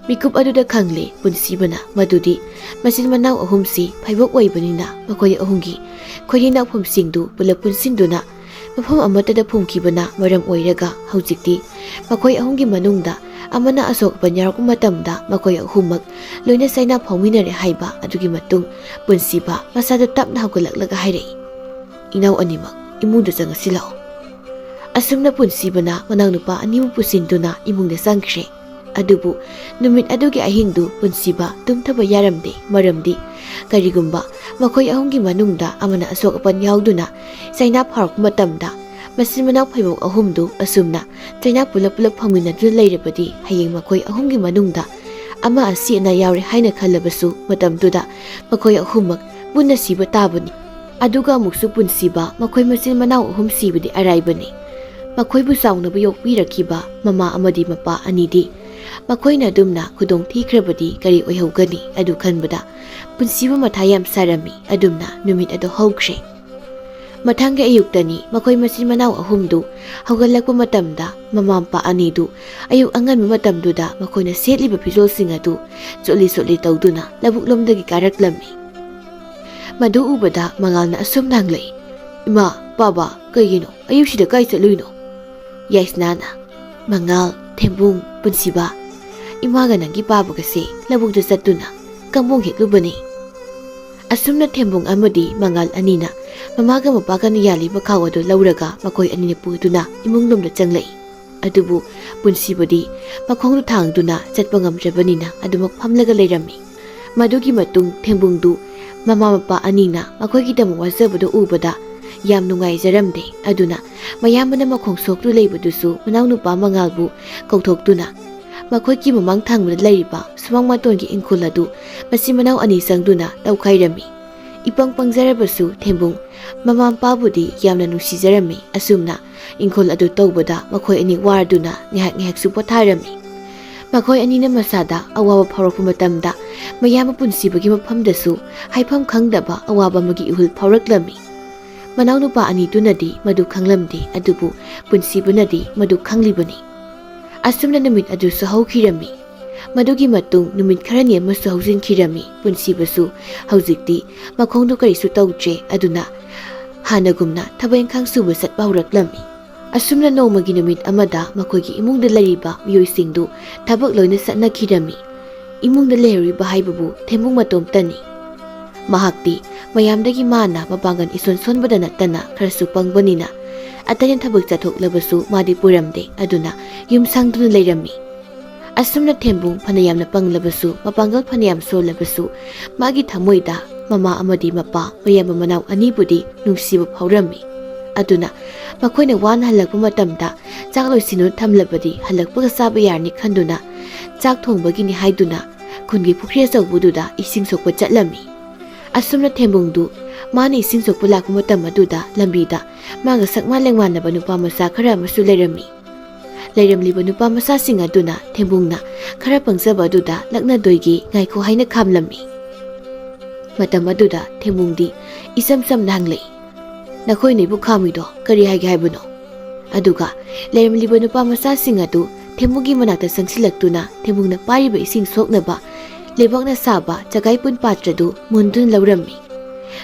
ꯃꯤꯀꯨꯞ ꯑꯗꯨꯗ ꯈꯪꯂꯦ ꯄꯨꯟꯁꯤꯕꯅ ꯃꯗꯨꯗꯤ ꯃꯆꯤꯟ ꯃꯅꯥꯎ ꯑꯍꯨꯝꯁꯤ ꯐꯩꯕꯣꯛ ꯑꯣꯏꯕꯅꯤꯅ ꯃꯈꯣꯏ ꯑꯍꯨꯝꯒꯤ ꯈꯣꯏꯔꯤ ꯅꯥꯎꯐꯝꯁꯤꯡꯗꯨ ꯄꯨꯂꯞ ꯄꯨꯟꯁꯤꯟꯗꯨꯅ ꯃꯐꯝ ꯑꯃꯠꯇꯗ ꯐꯨꯝꯈꯤꯕꯅ ꯃꯔꯝ ꯑꯣꯏꯔꯒ ꯍꯧꯖꯤꯛꯇꯤ ꯃꯈꯣꯏ ꯑꯍꯨꯝꯒꯤ ꯃꯅꯨꯡꯗ ꯑꯃꯅ ꯑꯁꯣꯛ ꯑꯄꯟ ꯌꯥꯎꯔꯛꯄ ꯃꯇꯝꯗ ꯃꯈꯣꯏ ꯑꯍꯨꯝꯃꯛ ꯂꯣꯏꯅ ꯆꯩꯅꯥ ꯐꯥꯎꯃꯤꯟꯅꯔꯦ ꯍꯥꯏꯕ ꯑꯗꯨꯒꯤ ꯃꯇꯨꯡ ꯄꯨꯟꯁꯤꯕ ꯃꯁꯥꯗꯨ ꯇꯞꯅ ꯍꯧꯒꯠꯂꯛꯂꯒ ꯍꯥꯏꯔꯛꯏ, "ꯏꯅꯥꯎ ꯑꯅꯤꯃꯛ ꯏꯃꯨꯡꯗ ꯆꯪꯉꯁꯤ ꯂꯥꯛꯑꯣ꯫" ꯑꯁꯨꯝꯅ ꯄꯨꯟꯁꯤꯕꯅ ꯃꯅꯥꯎꯅꯨꯄꯥ ꯑꯅꯤꯕꯨ ꯄꯨꯁꯤꯟꯗꯨꯅ ꯏꯃꯨꯡꯗ ꯆꯪꯈ꯭ꯔꯦ꯫ ꯑꯗꯨꯕꯨ ꯅꯨꯃꯤꯠ ꯑꯗꯨꯒꯤ ꯑꯍꯤꯡꯗꯨ ꯄꯨꯟꯁꯤꯕ ꯇꯨꯝꯊꯕ ꯌꯥꯔꯝꯗꯦ, ꯃꯔꯝꯗꯤ ꯀꯔꯤꯒꯨꯝꯕ ꯃꯈꯣꯏ ꯑꯍꯨꯝꯒꯤ ꯃꯅꯨꯡꯗ ꯑꯃꯅ ꯑꯁꯣꯛ ꯑꯄꯟ ꯌꯥꯎꯗꯨꯅ ꯆꯩꯅꯥ ꯐꯥꯎꯔꯛꯄ ꯃꯇꯝꯗ, ꯃꯆꯤꯟ ꯃꯅꯥꯎ ꯐꯩꯕꯣꯛ ꯑꯍꯨꯝꯗꯨ ꯑꯁꯨꯝꯅ ꯆꯩꯅꯥ ꯄꯨꯂꯞ ꯄꯨꯂꯞ ꯐꯪꯃꯤꯟꯅꯗꯨꯅ ꯂꯩꯔꯕꯗꯤ, ꯍꯌꯦꯡ ꯃꯈꯣꯏ ꯑꯍꯨꯝꯒꯤ ꯃꯅꯨꯡꯗ ꯑꯃ ꯑꯁꯤ ꯑꯅꯥ ꯌꯥꯎꯔꯦ ꯍꯥꯏꯅ ꯈꯜꯂꯕꯁꯨ, ꯃꯇꯝꯗꯨꯗ ꯃꯈꯣꯏ ꯑꯍꯨꯝꯃꯛ ꯄꯨꯟꯅ ꯁꯤꯕ ꯇꯥꯕꯅꯤ꯫ ꯑꯗꯨꯒ ꯑꯃꯨꯛꯁꯨ ꯄꯨꯟꯁꯤꯕ ꯃꯈꯣꯏ ꯃꯆꯤꯟ ꯃꯅꯥꯎ ꯑꯍꯨꯝ ꯁꯤꯕꯗꯤ ꯑꯔꯥꯏꯕꯅꯤ꯫ ꯃꯈꯣꯏꯕꯨ ꯆꯥꯎꯅꯕ ꯌꯣꯛꯄꯤꯔꯛꯈꯤꯕ ꯃꯃꯥ ꯑꯃꯗꯤ ꯃꯄꯥ ꯑꯅꯤꯗꯤ ꯃꯈꯣꯏꯅ ꯑꯗꯨꯝꯅ ꯈꯨꯗꯣꯡ ꯊꯤꯈ꯭ꯔꯕꯗꯤ ꯀꯔꯤ ꯑꯣꯏꯍꯧꯒꯅꯤ? ꯑꯗꯨ ꯈꯟꯕꯗ ꯄꯨꯟꯁꯤꯕ ꯃꯊꯥ ꯌꯥꯝ ꯁꯥꯔꯝꯃꯤ꯫ ꯑꯗꯨꯝꯅ ꯅꯨꯃꯤꯠ ꯑꯗꯨ ꯍꯧꯈ꯭ꯔꯦ꯫ ꯃꯊꯪꯒꯤ ꯑꯌꯨꯛꯇꯅꯤ ꯃꯈꯣꯏ ꯃꯆꯤꯟ ꯃꯅꯥꯎ ꯑꯍꯨꯝꯗꯨ ꯍꯧꯒꯠꯂꯛꯄ ꯃꯇꯝꯗ, ꯃꯃꯥ ꯃꯄꯥ ꯑꯅꯤꯗꯨ ꯑꯌꯨꯛ ꯑꯉꯟꯕ ꯃꯇꯝꯗꯨꯗ ꯃꯈꯣꯏꯅ ꯁꯦꯠꯂꯤꯕ ꯐꯤꯖꯣꯜꯁꯤꯡ ꯑꯗꯨ ꯆꯣꯠꯂꯤ ꯆꯣꯠꯂꯤ ꯇꯧꯗꯨꯅ ꯂꯧꯕꯨꯛꯂꯣꯝꯗꯒꯤ ꯀꯥꯔꯛꯂꯝꯃꯤ꯫ ꯃꯗꯨ ꯎꯕꯗ ꯃꯉꯥꯜꯅ ꯑꯁꯨꯝꯅ ꯍꯪꯂꯛꯏ, "ꯏꯃꯥ, ꯄꯥꯕ, ꯀꯩꯒꯤꯅꯣ? ꯑꯌꯨꯛꯁꯤꯗ ꯀꯥꯏ ꯆꯠꯂꯨꯏꯅꯣ?" ꯌꯥꯏꯁꯅꯥꯅ, "ꯃꯉꯥꯜ, ꯊꯦꯝꯕꯨꯡ, ꯄꯨꯟꯁꯤꯕ, ꯏꯃꯥꯒ ꯅꯪꯒꯤ ꯄꯥꯕꯒꯁꯦ ꯂꯧꯕꯨꯛꯇ ꯆꯠꯇꯨꯅ ꯀꯝꯕꯣꯡ ꯍꯦꯛꯂꯨꯕꯅꯤ꯫" ꯑꯁꯨꯝꯅ ꯊꯦꯝꯕꯨꯡ ꯑꯃꯗꯤ ꯃꯉꯥꯜ ꯑꯅꯤꯅ ꯃꯃꯥꯒ ꯃꯄꯥꯒꯅ ꯌꯥꯜꯂꯤꯕ ꯈꯥꯎ ꯑꯗꯨ ꯂꯧꯔꯒ ꯃꯈꯣꯏ ꯑꯅꯤꯅ ꯄꯨꯗꯨꯅ ꯏꯃꯨꯡꯂꯣꯝꯗ ꯆꯪꯂꯛꯏ꯫ ꯑꯗꯨꯕꯨ ꯄꯨꯟꯁꯤꯕꯗꯤ ꯃꯈꯣꯡꯗꯨ ꯊꯥꯡꯗꯨꯅ ꯆꯠꯄ ꯉꯝꯗ꯭ꯔꯕꯅꯤꯅ ꯑꯗꯨꯃꯛ ꯐꯝꯂꯒ ꯂꯩꯔꯝꯃꯤ꯫ ꯃꯗꯨꯒꯤ ꯃꯇꯨꯡ ꯊꯦꯝꯕꯨꯡꯗꯨ ꯃꯃꯥ ꯃꯄꯥ ꯑꯅꯤꯅ ꯃꯈꯣꯏꯒꯤꯗꯃꯛ ꯋꯥꯖꯕꯗꯨ ꯎꯕꯗ ꯌꯥꯝ ꯅꯨꯡꯉꯥꯏꯖꯔꯝꯗꯦ꯫ ꯑꯗꯨꯅ ꯃꯌꯥꯝꯕꯅ ꯃꯈꯣꯡ ꯁꯣꯛꯇꯨ ꯂꯩꯕꯗꯨꯁꯨ ꯃꯅꯥꯎꯅꯨꯄꯥ ꯃꯉꯥꯜꯕꯨ ꯀꯧꯊꯣꯛꯇꯨꯅ ꯃꯈꯣꯏꯒꯤ ꯃꯃꯥꯡ ꯊꯪꯕꯗ ꯂꯩꯔꯤꯕ ꯁꯨꯃꯥꯡ ꯃꯇꯣꯟꯒꯤ ꯏꯪꯈꯣꯜ ꯑꯗꯨ ꯃꯆꯤꯟ ꯃꯅꯥꯎ ꯑꯅꯤ ꯆꯪꯗꯨꯅ ꯇꯧꯈꯥꯏꯔꯝꯃꯤ꯫ ꯏꯄꯪ ꯄꯪꯖꯔꯕꯁꯨ ꯊꯦꯝꯕꯨꯡ ꯃꯃꯥ ꯃꯄꯥꯕꯨꯗꯤ ꯌꯥꯝꯅ ꯅꯨꯡꯁꯤꯖꯔꯝꯃꯤ꯫ ꯑꯁꯨꯝꯅ ꯏꯪꯈꯣꯜ ꯑꯗꯨ ꯇꯧꯕꯗ ꯃꯈꯣꯏ ꯑꯅꯤ ꯋꯥꯔꯗꯨꯅ ꯉꯥꯏꯍꯥꯛ ꯉꯥꯏꯍꯥꯛꯁꯨ ꯄꯣꯊꯥꯔꯝꯃꯤ꯫ ꯃꯈꯣꯏ ꯑꯅꯤꯅ ꯃꯁꯥꯗ ꯑꯋꯥꯕ ꯐꯥꯎꯔꯛꯄ ꯃꯇꯝꯗ ꯃꯌꯥꯝꯕ ꯄꯨꯟꯁꯤꯕꯒꯤ ꯃꯐꯝꯗꯁꯨ ꯍꯥꯏꯐꯝ ꯈꯪꯗꯕ ꯑꯋꯥꯕ ꯑꯃꯒꯤ ꯏꯍꯨꯜ ꯐꯥꯎꯔꯛꯂꯝꯃꯤ꯫ ꯃꯅꯥꯎꯅꯨꯄꯥ ꯑꯅꯤꯗꯨꯅꯗꯤ ꯃꯗꯨ ꯈꯪꯂꯝꯗꯦ, ꯑꯗꯨꯕꯨ ꯄꯨꯟꯁꯤꯕꯅꯗꯤ ꯃꯗꯨ ꯈꯪꯂꯤꯕꯅꯤ꯫ ꯑꯁꯨꯝꯅ ꯅꯨꯃꯤꯠ ꯑꯗꯨꯁꯨ ꯍꯧꯈꯤꯔꯝꯃꯤ꯫ ꯃꯗꯨꯒꯤ ꯃꯇꯨꯡ ꯅꯨꯃꯤꯠ ꯈꯔꯅꯤ ꯑꯃꯁꯨ ꯍꯧꯖꯤꯟꯈꯤꯔꯝꯃꯤ꯫ ꯄꯨꯟꯁꯤꯕꯁꯨ ꯍꯧꯖꯤꯛꯇꯤ ꯃꯈꯣꯡꯗꯨ ꯀꯔꯤꯁꯨ ꯇꯧꯗ꯭ꯔꯦ, ꯑꯗꯨꯅ ꯍꯥꯟꯅꯒꯨꯝꯅ ꯊꯕꯛ ꯏꯪꯈꯥꯡ ꯁꯨꯕ ꯆꯠꯄ ꯍꯧꯔꯛꯂꯝꯃꯤ꯫ ꯑꯁꯨꯝꯅ ꯅꯣꯡꯃꯒꯤ ꯅꯨꯃꯤꯠ ꯑꯃꯗ ꯃꯈꯣꯏꯒꯤ ꯏꯃꯨꯡꯗ ꯂꯩꯔꯤꯕ ꯃꯤꯑꯣꯏꯁꯤꯡꯗꯨ ꯊꯕꯛ ꯂꯣꯏꯅ ꯆꯠꯅꯈꯤꯔꯝꯃꯤ꯫ ꯏꯃꯨꯡꯗ ꯂꯩꯍꯧꯔꯤꯕ ꯍꯥꯏꯕꯕꯨ ꯊꯦꯝꯕꯨꯡ ꯃꯇꯣꯝꯇꯅꯤ꯫ ꯃꯍꯥꯛꯇꯤ ꯃꯌꯥꯝꯗꯒꯤ ꯃꯥꯅ ꯃꯄꯥꯡꯒꯜ ꯏꯁꯣꯟ ꯁꯣꯟꯕꯗ ꯅꯠꯇꯅ ꯈꯔꯁꯨ ꯄꯪꯕꯅꯤꯅ, ꯑꯇꯩꯅ ꯊꯕꯛ ꯆꯠꯊꯣꯛꯂꯕꯁꯨ ꯃꯥꯗꯤ ꯄꯨꯔꯝꯗꯦ꯫ ꯑꯗꯨꯅ ꯌꯨꯝ ꯁꯪꯗꯨꯅ ꯂꯩꯔꯝꯃꯤ꯫ ꯑꯁꯨꯝꯅ ꯊꯦꯝꯕꯨꯡ ꯐꯅꯌꯥꯝꯅ ꯄꯪꯂꯕꯁꯨ, ꯃꯄꯥꯡꯒꯜ ꯐꯅꯌꯥꯝ ꯁꯣꯜꯂꯕꯁꯨ, ꯃꯥꯒꯤ ꯊꯃꯣꯏꯗ ꯃꯃꯥ ꯑꯃꯗꯤ ꯃꯄꯥ, ꯃꯌꯥꯝꯕ ꯃꯅꯥꯎ ꯑꯅꯤꯕꯨꯗꯤ ꯅꯨꯡꯁꯤꯕ ꯐꯥꯎꯔꯝꯃꯤ꯫ ꯑꯗꯨꯅ ꯃꯈꯣꯏꯅ ꯋꯥꯅ ꯍꯜꯂꯛꯄ ꯃꯇꯝꯗ ꯆꯥꯛ ꯂꯣꯏꯁꯤꯟꯗꯨꯅ ꯊꯝꯂꯕꯗꯤ ꯍꯜꯂꯛꯄꯒ ꯆꯥꯕ ꯌꯥꯔꯅꯤ ꯈꯟꯗꯨꯅ, ꯆꯥꯛ ꯊꯣꯡꯕꯒꯤꯅꯤ ꯍꯥꯏꯗꯨꯅ ꯈꯨꯟꯒꯤ ꯄꯨꯈ꯭ꯔꯤ ꯑꯆꯧꯕꯗꯨꯗ ꯏꯁꯤꯡ ꯁꯣꯛꯄ ꯆꯠꯂꯝꯃꯤ꯫ ꯑꯁꯨꯝꯅ ꯊꯦꯝꯕꯨꯡꯗꯨ ꯃꯥꯅ ꯏꯁꯤꯡ ꯁꯣꯛꯄ ꯂꯥꯛꯄ ꯃꯇꯝ ꯑꯗꯨꯗ ꯂꯝꯕꯤꯗ ꯃꯥꯒ ꯁꯛ ꯃꯥꯟ ꯂꯦꯡꯃꯥꯟꯅꯕ ꯅꯨꯄꯥ ꯃꯆꯥ ꯈꯔ ꯑꯃꯁꯨ ꯂꯩꯔꯝꯃꯤ꯫ ꯂꯩꯔꯝꯂꯤꯕ ꯅꯨꯄꯥ ꯃꯆꯥꯁꯤꯡ ꯑꯗꯨꯅ ꯊꯦꯝꯕꯨꯡꯅ ꯈꯔ ꯄꯪꯖꯕ ꯑꯗꯨꯗ ꯂꯛꯅꯗꯣꯏꯒꯤ ꯉꯥꯏꯈꯣ ꯍꯥꯏꯅ ꯈꯥꯝꯂꯝꯃꯤ꯫ ꯃꯇꯝ ꯑꯗꯨꯗ ꯊꯦꯝꯕꯨꯡꯗꯤ ꯏꯆꯝ ꯆꯝꯅ ꯍꯪꯂꯛꯏ, "ꯅꯈꯣꯏꯅ ꯑꯩꯕꯨ ꯈꯥꯝꯃꯤꯗꯣ ꯀꯔꯤ ꯍꯥꯏꯒꯦ ꯍꯥꯏꯕꯅꯣ?" ꯑꯗꯨꯒ ꯂꯩꯔꯝꯂꯤꯕ ꯅꯨꯄꯥ ꯃꯆꯥꯁꯤꯡ ꯑꯗꯨ ꯊꯦꯝꯕꯨꯡꯒꯤ ꯃꯅꯥꯛꯇ ꯆꯪꯁꯤꯜꯂꯛꯇꯨꯅ ꯊꯦꯝꯕꯨꯡꯅ ꯄꯥꯏꯔꯤꯕ ꯏꯁꯤꯡ ꯁꯣꯛꯅꯕ ꯂꯩꯕꯥꯛꯅ ꯁꯥꯕ ꯆꯒꯥꯏꯄꯨꯟ ꯄꯥꯇ꯭ꯔꯗꯨ ꯃꯨꯟꯗꯨꯅ ꯂꯧꯔꯝꯃꯤ꯫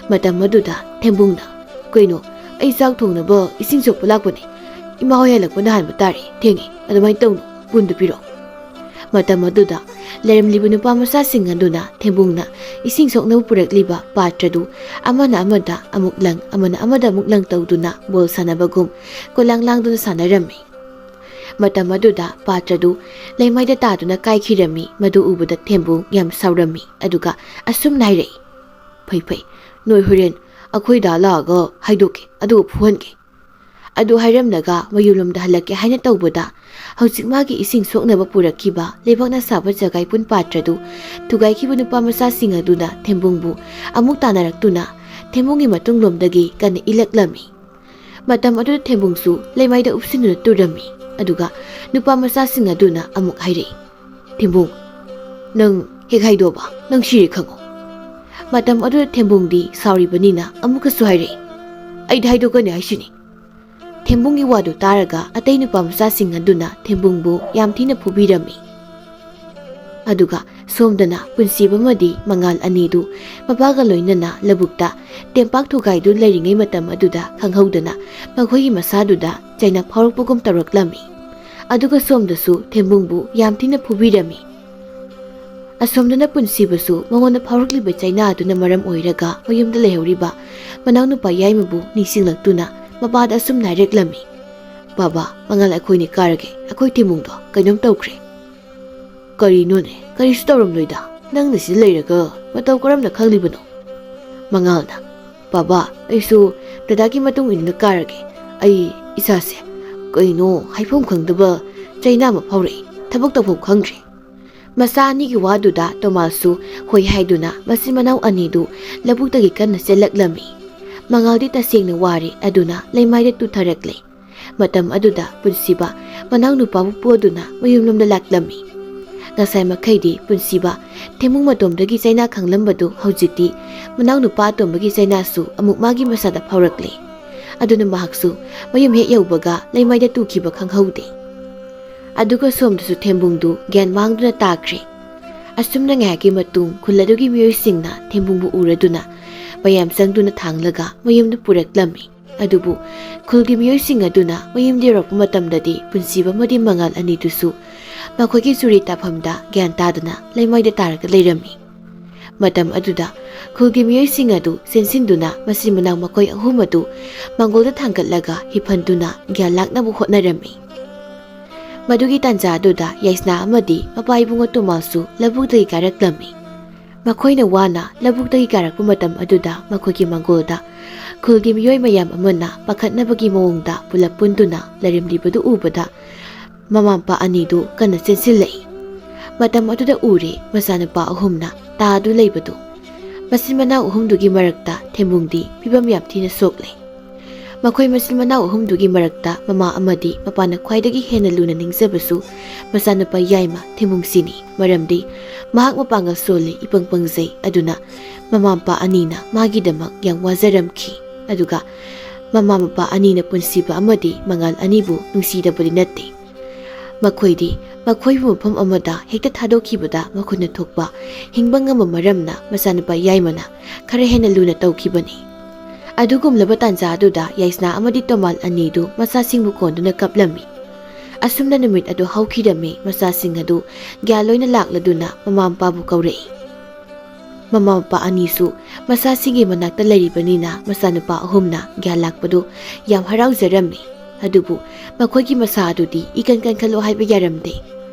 ꯃꯇꯝ ꯑꯗꯨꯗ ꯊꯦꯝꯕꯨꯡꯅ, "ꯀꯩꯅꯣ, ꯑꯩ ꯆꯥꯛ ꯊꯣꯡꯅꯕ ꯏꯁꯤꯡ ꯁꯣꯛꯄ ꯂꯥꯛꯄꯅꯦ꯫ ꯏꯃꯥ ꯍꯣꯏ ꯍꯜꯂꯛꯄꯅ ꯍꯥꯟꯕ ꯇꯥꯔꯦ꯫ ꯊꯦꯡꯉꯦ꯫ ꯑꯗꯨꯃꯥꯏꯅ ꯇꯧꯅꯨ꯫ ꯄꯨꯟꯗꯨ ꯄꯤꯔꯛꯑꯣ꯫" ꯃꯇꯝ ꯑꯗꯨꯗ ꯂꯩꯔꯝꯂꯤꯕ ꯅꯨꯄꯥ ꯃꯆꯥꯁꯤꯡ ꯑꯗꯨꯅ ꯊꯦꯝꯕꯨꯡꯅ ꯏꯁꯤꯡ ꯁꯣꯛꯅꯕ ꯄꯨꯔꯛꯂꯤꯕ ꯄꯥꯇ꯭ꯔꯗꯨ ꯑꯃꯅ ꯑꯃꯗ ꯑꯃꯨꯛ ꯂꯪ, ꯑꯃꯅ ꯑꯃꯗ ꯑꯃꯨꯛ ꯂꯪ ꯇꯧꯗꯨꯅ ꯕꯣꯜ ꯁꯥꯟꯅꯕꯒꯨꯝ ꯀꯣꯂꯥꯡ ꯂꯥꯡꯗꯨꯅ ꯁꯥꯟꯅꯔꯝꯃꯤ꯫ ꯃꯇꯝ ꯑꯗꯨꯗ ꯄꯥꯇ꯭ꯔꯗꯨ ꯂꯩꯃꯥꯏꯗ ꯇꯥꯗꯨꯅ ꯀꯥꯏꯈꯤꯔꯝꯃꯤ꯫ ꯃꯗꯨ ꯎꯕꯗ ꯊꯦꯝꯕꯨꯡ ꯌꯥꯝ ꯁꯥꯎꯔꯝꯃꯤ꯫ ꯑꯗꯨꯒ ꯑꯁꯨꯝꯅ ꯍꯥꯏꯔꯛꯏ, "ꯐꯩ, ꯐꯩ, ꯅꯣꯏ ꯍꯣꯔꯦꯟ ꯑꯩꯈꯣꯏ ꯗꯥ ꯂꯥꯛꯑꯒ ꯍꯥꯏꯗꯣꯛꯀꯦ, ꯑꯗꯨꯒ ꯐꯨꯍꯟꯒꯦ꯫" ꯑꯗꯨ ꯍꯥꯏꯔꯝꯂꯒ ꯃꯌꯨꯝꯂꯣꯝꯗ ꯍꯜꯂꯛꯀꯦ ꯍꯥꯏꯅ ꯇꯧꯕꯗ, ꯍꯧꯖꯤꯛ ꯃꯥꯒꯤ ꯏꯁꯤꯡ ꯁꯣꯛꯅꯕ ꯄꯨꯔꯛꯈꯤꯕ ꯂꯩꯕꯥꯛꯅ ꯁꯥꯕ ꯆꯒꯥꯏꯄꯨꯟ ꯄꯥꯇ꯭ꯔꯗꯨ ꯊꯨꯒꯥꯏꯈꯤꯕ ꯅꯨꯄꯥ ꯃꯆꯥꯁꯤꯡ ꯑꯗꯨꯅ ꯊꯦꯝꯕꯨꯡꯕꯨ ꯑꯃꯨꯛ ꯇꯥꯟꯅꯔꯛꯇꯨꯅ ꯊꯦꯝꯕꯨꯡꯒꯤ ꯃꯇꯨꯡꯂꯣꯝꯗꯒꯤ ꯀꯟꯅ ꯏꯜꯂꯛꯂꯝꯃꯤ꯫ ꯃꯇꯝ ꯑꯗꯨꯗ ꯊꯦꯝꯕꯨꯡꯁꯨ ꯂꯩꯃꯥꯏꯗ ꯎꯞꯁꯤꯟꯗꯨꯅ ꯇꯨꯔꯝꯃꯤ꯫ ꯑꯗꯨꯒ ꯅꯨꯄꯥ ꯃꯆꯥꯁꯤꯡ ꯑꯗꯨꯅ ꯑꯃꯨꯛ ꯍꯥꯏꯔꯛꯏ, "ꯊꯦꯝꯕꯨꯡ, ꯅꯪ ꯍꯦꯛ ꯍꯥꯏꯗꯣꯛꯑꯕ, ꯅꯪ ꯁꯤꯔꯦ ꯈꯪꯉꯣ꯫" ꯃꯇꯝ ꯑꯗꯨꯗ ꯊꯦꯝꯕꯨꯡꯗꯤ ꯁꯥꯎꯔꯤꯕꯅꯤꯅ ꯑꯃꯨꯛꯀꯁꯨ ꯍꯥꯏꯔꯛꯏ, "ꯑꯩꯗꯤ ꯍꯥꯏꯗꯣꯛꯀꯅꯤ ꯍꯥꯏꯁꯤꯅꯤ꯫" ꯊꯦꯝꯕꯨꯡꯒꯤ ꯋꯥꯗꯨ ꯇꯥꯔꯒ ꯑꯇꯩ ꯅꯨꯄꯥ ꯃꯆꯥꯁꯤꯡ ꯑꯗꯨꯅ ꯊꯦꯝꯕꯨꯡꯕꯨ ꯌꯥꯝ ꯊꯤꯅ ꯐꯨꯕꯤꯔꯝꯃꯤ꯫ ꯑꯗꯨꯒ ꯁꯣꯝꯗꯅ ꯄꯨꯟꯁꯤꯕ ꯑꯃꯗꯤ ꯃꯉꯥꯜ ꯑꯅꯤꯗꯨ ꯃꯄꯥꯒ ꯂꯣꯏꯅꯅ ꯂꯧꯕꯨꯛꯇ ꯇꯦꯝꯄꯥꯛ ꯊꯨꯒꯥꯏꯗꯨꯅ ꯂꯩꯔꯤꯉꯩ ꯃꯇꯝ ꯑꯗꯨꯗ ꯈꯪꯍꯧꯗꯅ ꯃꯈꯣꯏꯒꯤ ꯃꯁꯥꯗꯨꯗ ꯆꯩꯅ ꯐꯥꯎꯔꯛꯄꯒꯨꯝ ꯇꯧꯔꯛꯂꯝꯃꯤ꯫ ꯑꯗꯨꯒ ꯁꯣꯝꯗꯁꯨ ꯊꯦꯝꯕꯨꯡꯕꯨ ꯌꯥꯝ ꯊꯤꯅ ꯐꯨꯕꯤꯔꯝꯃꯤ꯫ ꯑꯁꯣꯝꯗꯅ ꯄꯨꯟꯁꯤꯕꯁꯨ ꯃꯉꯣꯟꯗ ꯐꯥꯎꯔꯛꯂꯤꯕ ꯆꯩꯅꯥ ꯑꯗꯨꯅ ꯃꯔꯝ ꯑꯣꯏꯔꯒ ꯃꯌꯨꯝꯗ ꯂꯩꯍꯧꯔꯤꯕ ꯃꯅꯥꯎꯅꯨꯄꯥ ꯌꯥꯏꯃꯕꯨ ꯅꯤꯡꯁꯤꯡꯂꯛꯇꯨꯅ ꯃꯄꯥꯗ ꯑꯁꯨꯝꯅ ꯍꯥꯏꯔꯛꯂꯝꯃꯤ, "ꯕꯥꯕꯥ, ꯃꯉꯥꯜ ꯑꯩꯈꯣꯏꯅꯤ ꯀꯥꯔꯒꯦ, ꯑꯩꯈꯣꯏ ꯊꯦꯝꯕꯨꯡꯗꯣ ꯀꯩꯅꯣꯝ ꯇꯧꯈ꯭ꯔꯦ"꯫ "ꯀꯔꯤꯅꯣꯅꯦ? ꯀꯔꯤꯁꯨ ꯇꯧꯔꯝꯂꯣꯏꯗ, ꯅꯪꯅ ꯁꯤꯗ ꯂꯩꯔꯒ ꯃꯇꯧ ꯀꯔꯝꯅ ꯈꯪꯂꯤꯕꯅꯣ?" ꯃꯉꯥꯜꯅ, "ꯕꯥꯕꯥ, ꯑꯩꯁꯨ ꯗꯗꯥꯒꯤ ꯃꯇꯨꯡ ꯏꯟꯗꯨꯅ ꯀꯥꯔꯒꯦ꯫ ꯑꯩ ꯏꯁꯥꯁꯦ ꯀꯩꯅꯣ ꯍꯥꯏꯐꯝ ꯈꯪꯗꯕ ꯆꯩꯅꯥ ꯑꯃ ꯐꯥꯎꯔꯛꯏ꯫ ꯊꯕꯛ ꯇꯧꯐꯝ ꯈꯪꯗ꯭ꯔꯦ"꯫ ꯃꯆꯥ ꯑꯅꯤꯒꯤ ꯋꯥꯗꯨꯗ ꯇꯣꯃꯥꯁꯁꯨ ꯍꯣꯏ ꯍꯥꯏꯗꯨꯅ ꯃꯆꯤꯟ ꯃꯅꯥꯎ ꯑꯅꯤꯗꯨ ꯂꯧꯕꯨꯛꯇꯒꯤ ꯀꯟꯅ ꯆꯦꯜꯂꯛꯂꯝꯃꯤ꯫ ꯃꯉꯥꯜꯗꯤ ꯇꯁꯦꯡꯅ ꯋꯥꯔꯦ, ꯑꯗꯨꯅ ꯂꯩꯃꯥꯏꯗ ꯇꯨꯊꯔꯛꯂꯦ꯫ ꯃꯇꯝ ꯑꯗꯨꯗ ꯄꯨꯟꯁꯤꯕ ꯃꯅꯥꯎꯅꯨꯄꯥꯕꯨ ꯄꯣꯗꯨꯅ ꯃꯌꯨꯝꯂꯣꯝꯗ ꯂꯥꯛꯂꯝꯃꯤ꯫ ꯉꯁꯥꯏ ꯃꯈꯩꯗꯤ ꯄꯨꯟꯁꯤꯕ ꯊꯦꯝꯕꯨꯡ ꯃꯇꯣꯝꯗꯒꯤ ꯆꯩꯅꯥ ꯈꯪꯂꯝꯕꯗꯨ ꯍꯧꯖꯤꯛꯇꯤ ꯃꯅꯥꯎꯅꯨꯄꯥ ꯑꯇꯣꯝꯕꯒꯤ ꯆꯩꯅꯥꯁꯨ ꯑꯃꯨꯛ ꯃꯥꯒꯤ ꯃꯁꯥꯗ ꯐꯥꯎꯔꯛꯂꯦ꯫ ꯑꯗꯨꯅ ꯃꯍꯥꯛꯁꯨ ꯃꯌꯨꯝ ꯍꯦꯛ ꯌꯧꯕꯒ ꯂꯩꯃꯥꯏꯗ ꯇꯨꯈꯤꯕ ꯈꯪꯍꯧꯗꯦ꯫ ꯑꯗꯨꯒ ꯁꯣꯝꯗꯁꯨ ꯊꯦꯝꯕꯨꯡꯗꯨ ꯒ꯭ꯌꯥꯟ ꯃꯥꯡꯗꯨꯅ ꯇꯥꯈ꯭ꯔꯦ꯫ ꯑꯁꯨꯝꯅ ꯉꯥꯏꯍꯥꯛꯀꯤ ꯃꯇꯨꯡ ꯈꯨꯜ ꯑꯗꯨꯒꯤ ꯃꯤꯑꯣꯏꯁꯤꯡꯅ ꯊꯦꯝꯕꯨꯡꯕꯨ ꯎꯔꯗꯨꯅ ꯃꯌꯥꯝ ꯆꯪꯗꯨꯅ ꯊꯥꯡꯂꯒ ꯃꯌꯨꯝꯗ ꯄꯨꯔꯛꯂꯝꯃꯤ꯫ ꯑꯗꯨꯕꯨ ꯈꯨꯜꯒꯤ ꯃꯤꯑꯣꯏꯁꯤꯡ ꯑꯗꯨꯅ ꯃꯌꯨꯝꯗ ꯌꯧꯔꯛꯄ ꯃꯇꯝꯗꯗꯤ ꯄꯨꯟꯁꯤꯕ ꯑꯃꯗꯤ ꯃꯉꯥꯜ ꯑꯅꯤꯗꯨꯁꯨ ꯃꯈꯣꯏꯒꯤ ꯆꯨꯔꯤ ꯇꯥꯐꯝꯗ ꯒ꯭ꯌꯥꯟ ꯇꯥꯗꯅ ꯂꯩꯃꯥꯏꯗ ꯇꯥꯔꯒ ꯂꯩꯔꯝꯃꯤ꯫ ꯃꯇꯝ ꯑꯗꯨꯗ ꯈꯨꯜꯒꯤ ꯃꯤꯑꯣꯏꯁꯤꯡ ꯑꯗꯨ ꯆꯦꯟꯁꯤꯟꯗꯨꯅ ꯃꯆꯤꯟ ꯃꯅꯥꯎ ꯃꯈꯣꯏ ꯑꯍꯨꯝ ꯑꯗꯨ ꯃꯥꯡꯒꯣꯜꯗ ꯊꯥꯡꯒꯠꯂꯒ ꯍꯤꯐꯟꯗꯨꯅ ꯒ꯭ꯌꯥꯟ ꯂꯥꯛꯅꯕ ꯍꯣꯠꯅꯔꯝꯃꯤ꯫ ꯃꯗꯨꯒꯤ ꯇꯥꯟꯖꯥ ꯑꯗꯨꯗ ꯌꯥꯏꯁꯅꯥ ꯑꯃꯗꯤ ꯃꯄꯥ ꯏꯕꯨꯡꯉꯣ ꯇꯣꯃꯥꯁꯁꯨ ꯂꯧꯕꯨꯛꯇꯒꯤ ꯀꯥꯔꯛꯂꯝꯃꯤ꯫ ꯃꯈꯣꯏꯅ ꯋꯥꯅ ꯂꯧꯕꯨꯛꯇꯒꯤ ꯀꯥꯔꯛꯄ ꯃꯇꯝ ꯑꯗꯨꯗ ꯃꯈꯣꯏꯒꯤ ꯃꯥꯡꯒꯣꯜꯗ ꯈꯨꯜꯒꯤ ꯃꯤꯑꯣꯏ ꯃꯌꯥꯝ ꯑꯃꯅ ꯄꯥꯈꯠꯅꯕꯒꯤ ꯃꯑꯣꯡꯗ ꯄꯨꯂꯞ ꯄꯨꯟꯗꯨꯅ ꯂꯩꯔꯝꯂꯤꯕꯗꯨ ꯎꯕꯗ ꯃꯃꯥ ꯃꯄꯥ ꯑꯅꯤꯗꯨ ꯀꯟꯅ ꯆꯦꯟꯁꯤꯜꯂꯛꯏ꯫ ꯃꯇꯝ ꯑꯗꯨꯗ ꯎꯔꯦ ꯃꯆꯥꯅꯨꯄꯥ ꯑꯍꯨꯝꯅ ꯇꯥꯗꯨ ꯂꯩꯕꯗꯨ꯫ ꯃꯆꯤꯟ ꯃꯅꯥꯎ ꯑꯍꯨꯝꯗꯨꯒꯤ ꯃꯔꯛꯇ ꯊꯦꯝꯕꯨꯡꯗꯤ ꯐꯤꯕꯝ ꯌꯥꯝ ꯊꯤꯅ ꯁꯣꯛꯂꯦ꯫ ꯃꯈꯣꯏ ꯃꯆꯤꯟ ꯃꯅꯥꯎ ꯑꯍꯨꯝꯗꯨꯒꯤ ꯃꯔꯛꯇ ꯃꯃꯥ ꯑꯃꯗꯤ ꯃꯄꯥꯅ ꯈ꯭ꯋꯥꯏꯗꯒꯤ ꯍꯦꯟꯅ ꯂꯨꯅ ꯅꯤꯡꯖꯕꯁꯨ ꯃꯆꯥꯅꯨꯄꯥ ꯌꯥꯏꯃ ꯊꯦꯝꯕꯨꯡꯁꯤꯅꯤ꯫ ꯃꯔꯝꯗꯤ ꯃꯍꯥꯛ ꯃꯄꯥꯡꯒꯜ ꯁꯣꯜꯂꯤ, ꯏꯄꯪ ꯄꯪꯖꯩ꯫ ꯑꯗꯨꯅ ꯃꯃꯥ ꯃꯄꯥ ꯑꯅꯤꯅ ꯃꯥꯒꯤꯗꯃꯛ ꯌꯥꯝ ꯋꯥꯖꯔꯝꯈꯤ꯫ ꯑꯗꯨꯒ ꯃꯃꯥ ꯃꯄꯥ ꯑꯅꯤꯅ ꯄꯨꯟꯁꯤꯕ ꯑꯃꯗꯤ ꯃꯉꯥꯜ ꯑꯅꯤꯕꯨ ꯅꯨꯡꯁꯤꯗꯕꯗꯤ ꯅꯠꯇꯦ꯫ ꯃꯈꯣꯏꯗꯤ ꯃꯈꯣꯏꯕꯨ ꯃꯐꯝ ꯑꯃꯗ ꯍꯦꯛꯇ ꯊꯥꯗꯣꯛꯈꯤꯕꯗ ꯃꯈꯣꯏꯅ ꯊꯣꯛꯄ ꯍꯤꯡꯕ ꯉꯝꯕ ꯃꯔꯝꯅ ꯃꯆꯥꯅꯨꯄꯥ ꯌꯥꯏꯃꯅ ꯈꯔ ꯍꯦꯟꯅ ꯂꯨꯅ ꯇꯧꯈꯤꯕꯅꯤ꯫ ꯑꯗꯨꯒꯨꯝꯂꯕ ꯇꯥꯟꯖꯥ ꯑꯗꯨꯗ ꯌꯥꯏꯁꯅꯥ ꯑꯃꯗꯤ ꯇꯣꯃꯥꯜ ꯑꯅꯤꯗꯨ ꯃꯆꯥꯁꯤꯡꯕꯨ ꯀꯣꯟꯗꯨꯅ ꯀꯞꯂꯝꯃꯤ꯫ ꯑꯁꯨꯝꯅ ꯅꯨꯃꯤꯠ ꯑꯗꯨ ꯍꯧꯈꯤꯔꯝꯃꯤ꯫ ꯃꯆꯥꯁꯤꯡ ꯑꯗꯨ ꯒ꯭ꯌꯥꯟ ꯂꯣꯏꯅ ꯂꯥꯛꯂꯗꯨꯅ ꯃꯃꯥ ꯃꯄꯥꯕꯨ ꯀꯧꯔꯛꯏ꯫ ꯃꯃꯥ ꯃꯄꯥ ꯑꯅꯤꯁꯨ ꯃꯆꯥꯁꯤꯡꯒꯤ ꯃꯅꯥꯛꯇ ꯂꯩꯔꯤꯕꯅꯤꯅ ꯃꯆꯥꯅꯨꯄꯥ ꯑꯍꯨꯝꯅ ꯒ꯭ꯌꯥꯟ ꯂꯥꯛꯄꯗꯨ ꯌꯥꯝ ꯍꯔꯥꯎꯖꯔꯝꯃꯤ꯫ ꯑꯗꯨꯕꯨ ꯃꯈꯣꯏꯒꯤ ꯃꯁꯥ ꯑꯗꯨꯗꯤ ꯏꯀꯟ ꯀꯟꯈꯠꯂꯣ ꯍꯥꯏꯕ ꯌꯥꯔꯝꯗꯦ꯫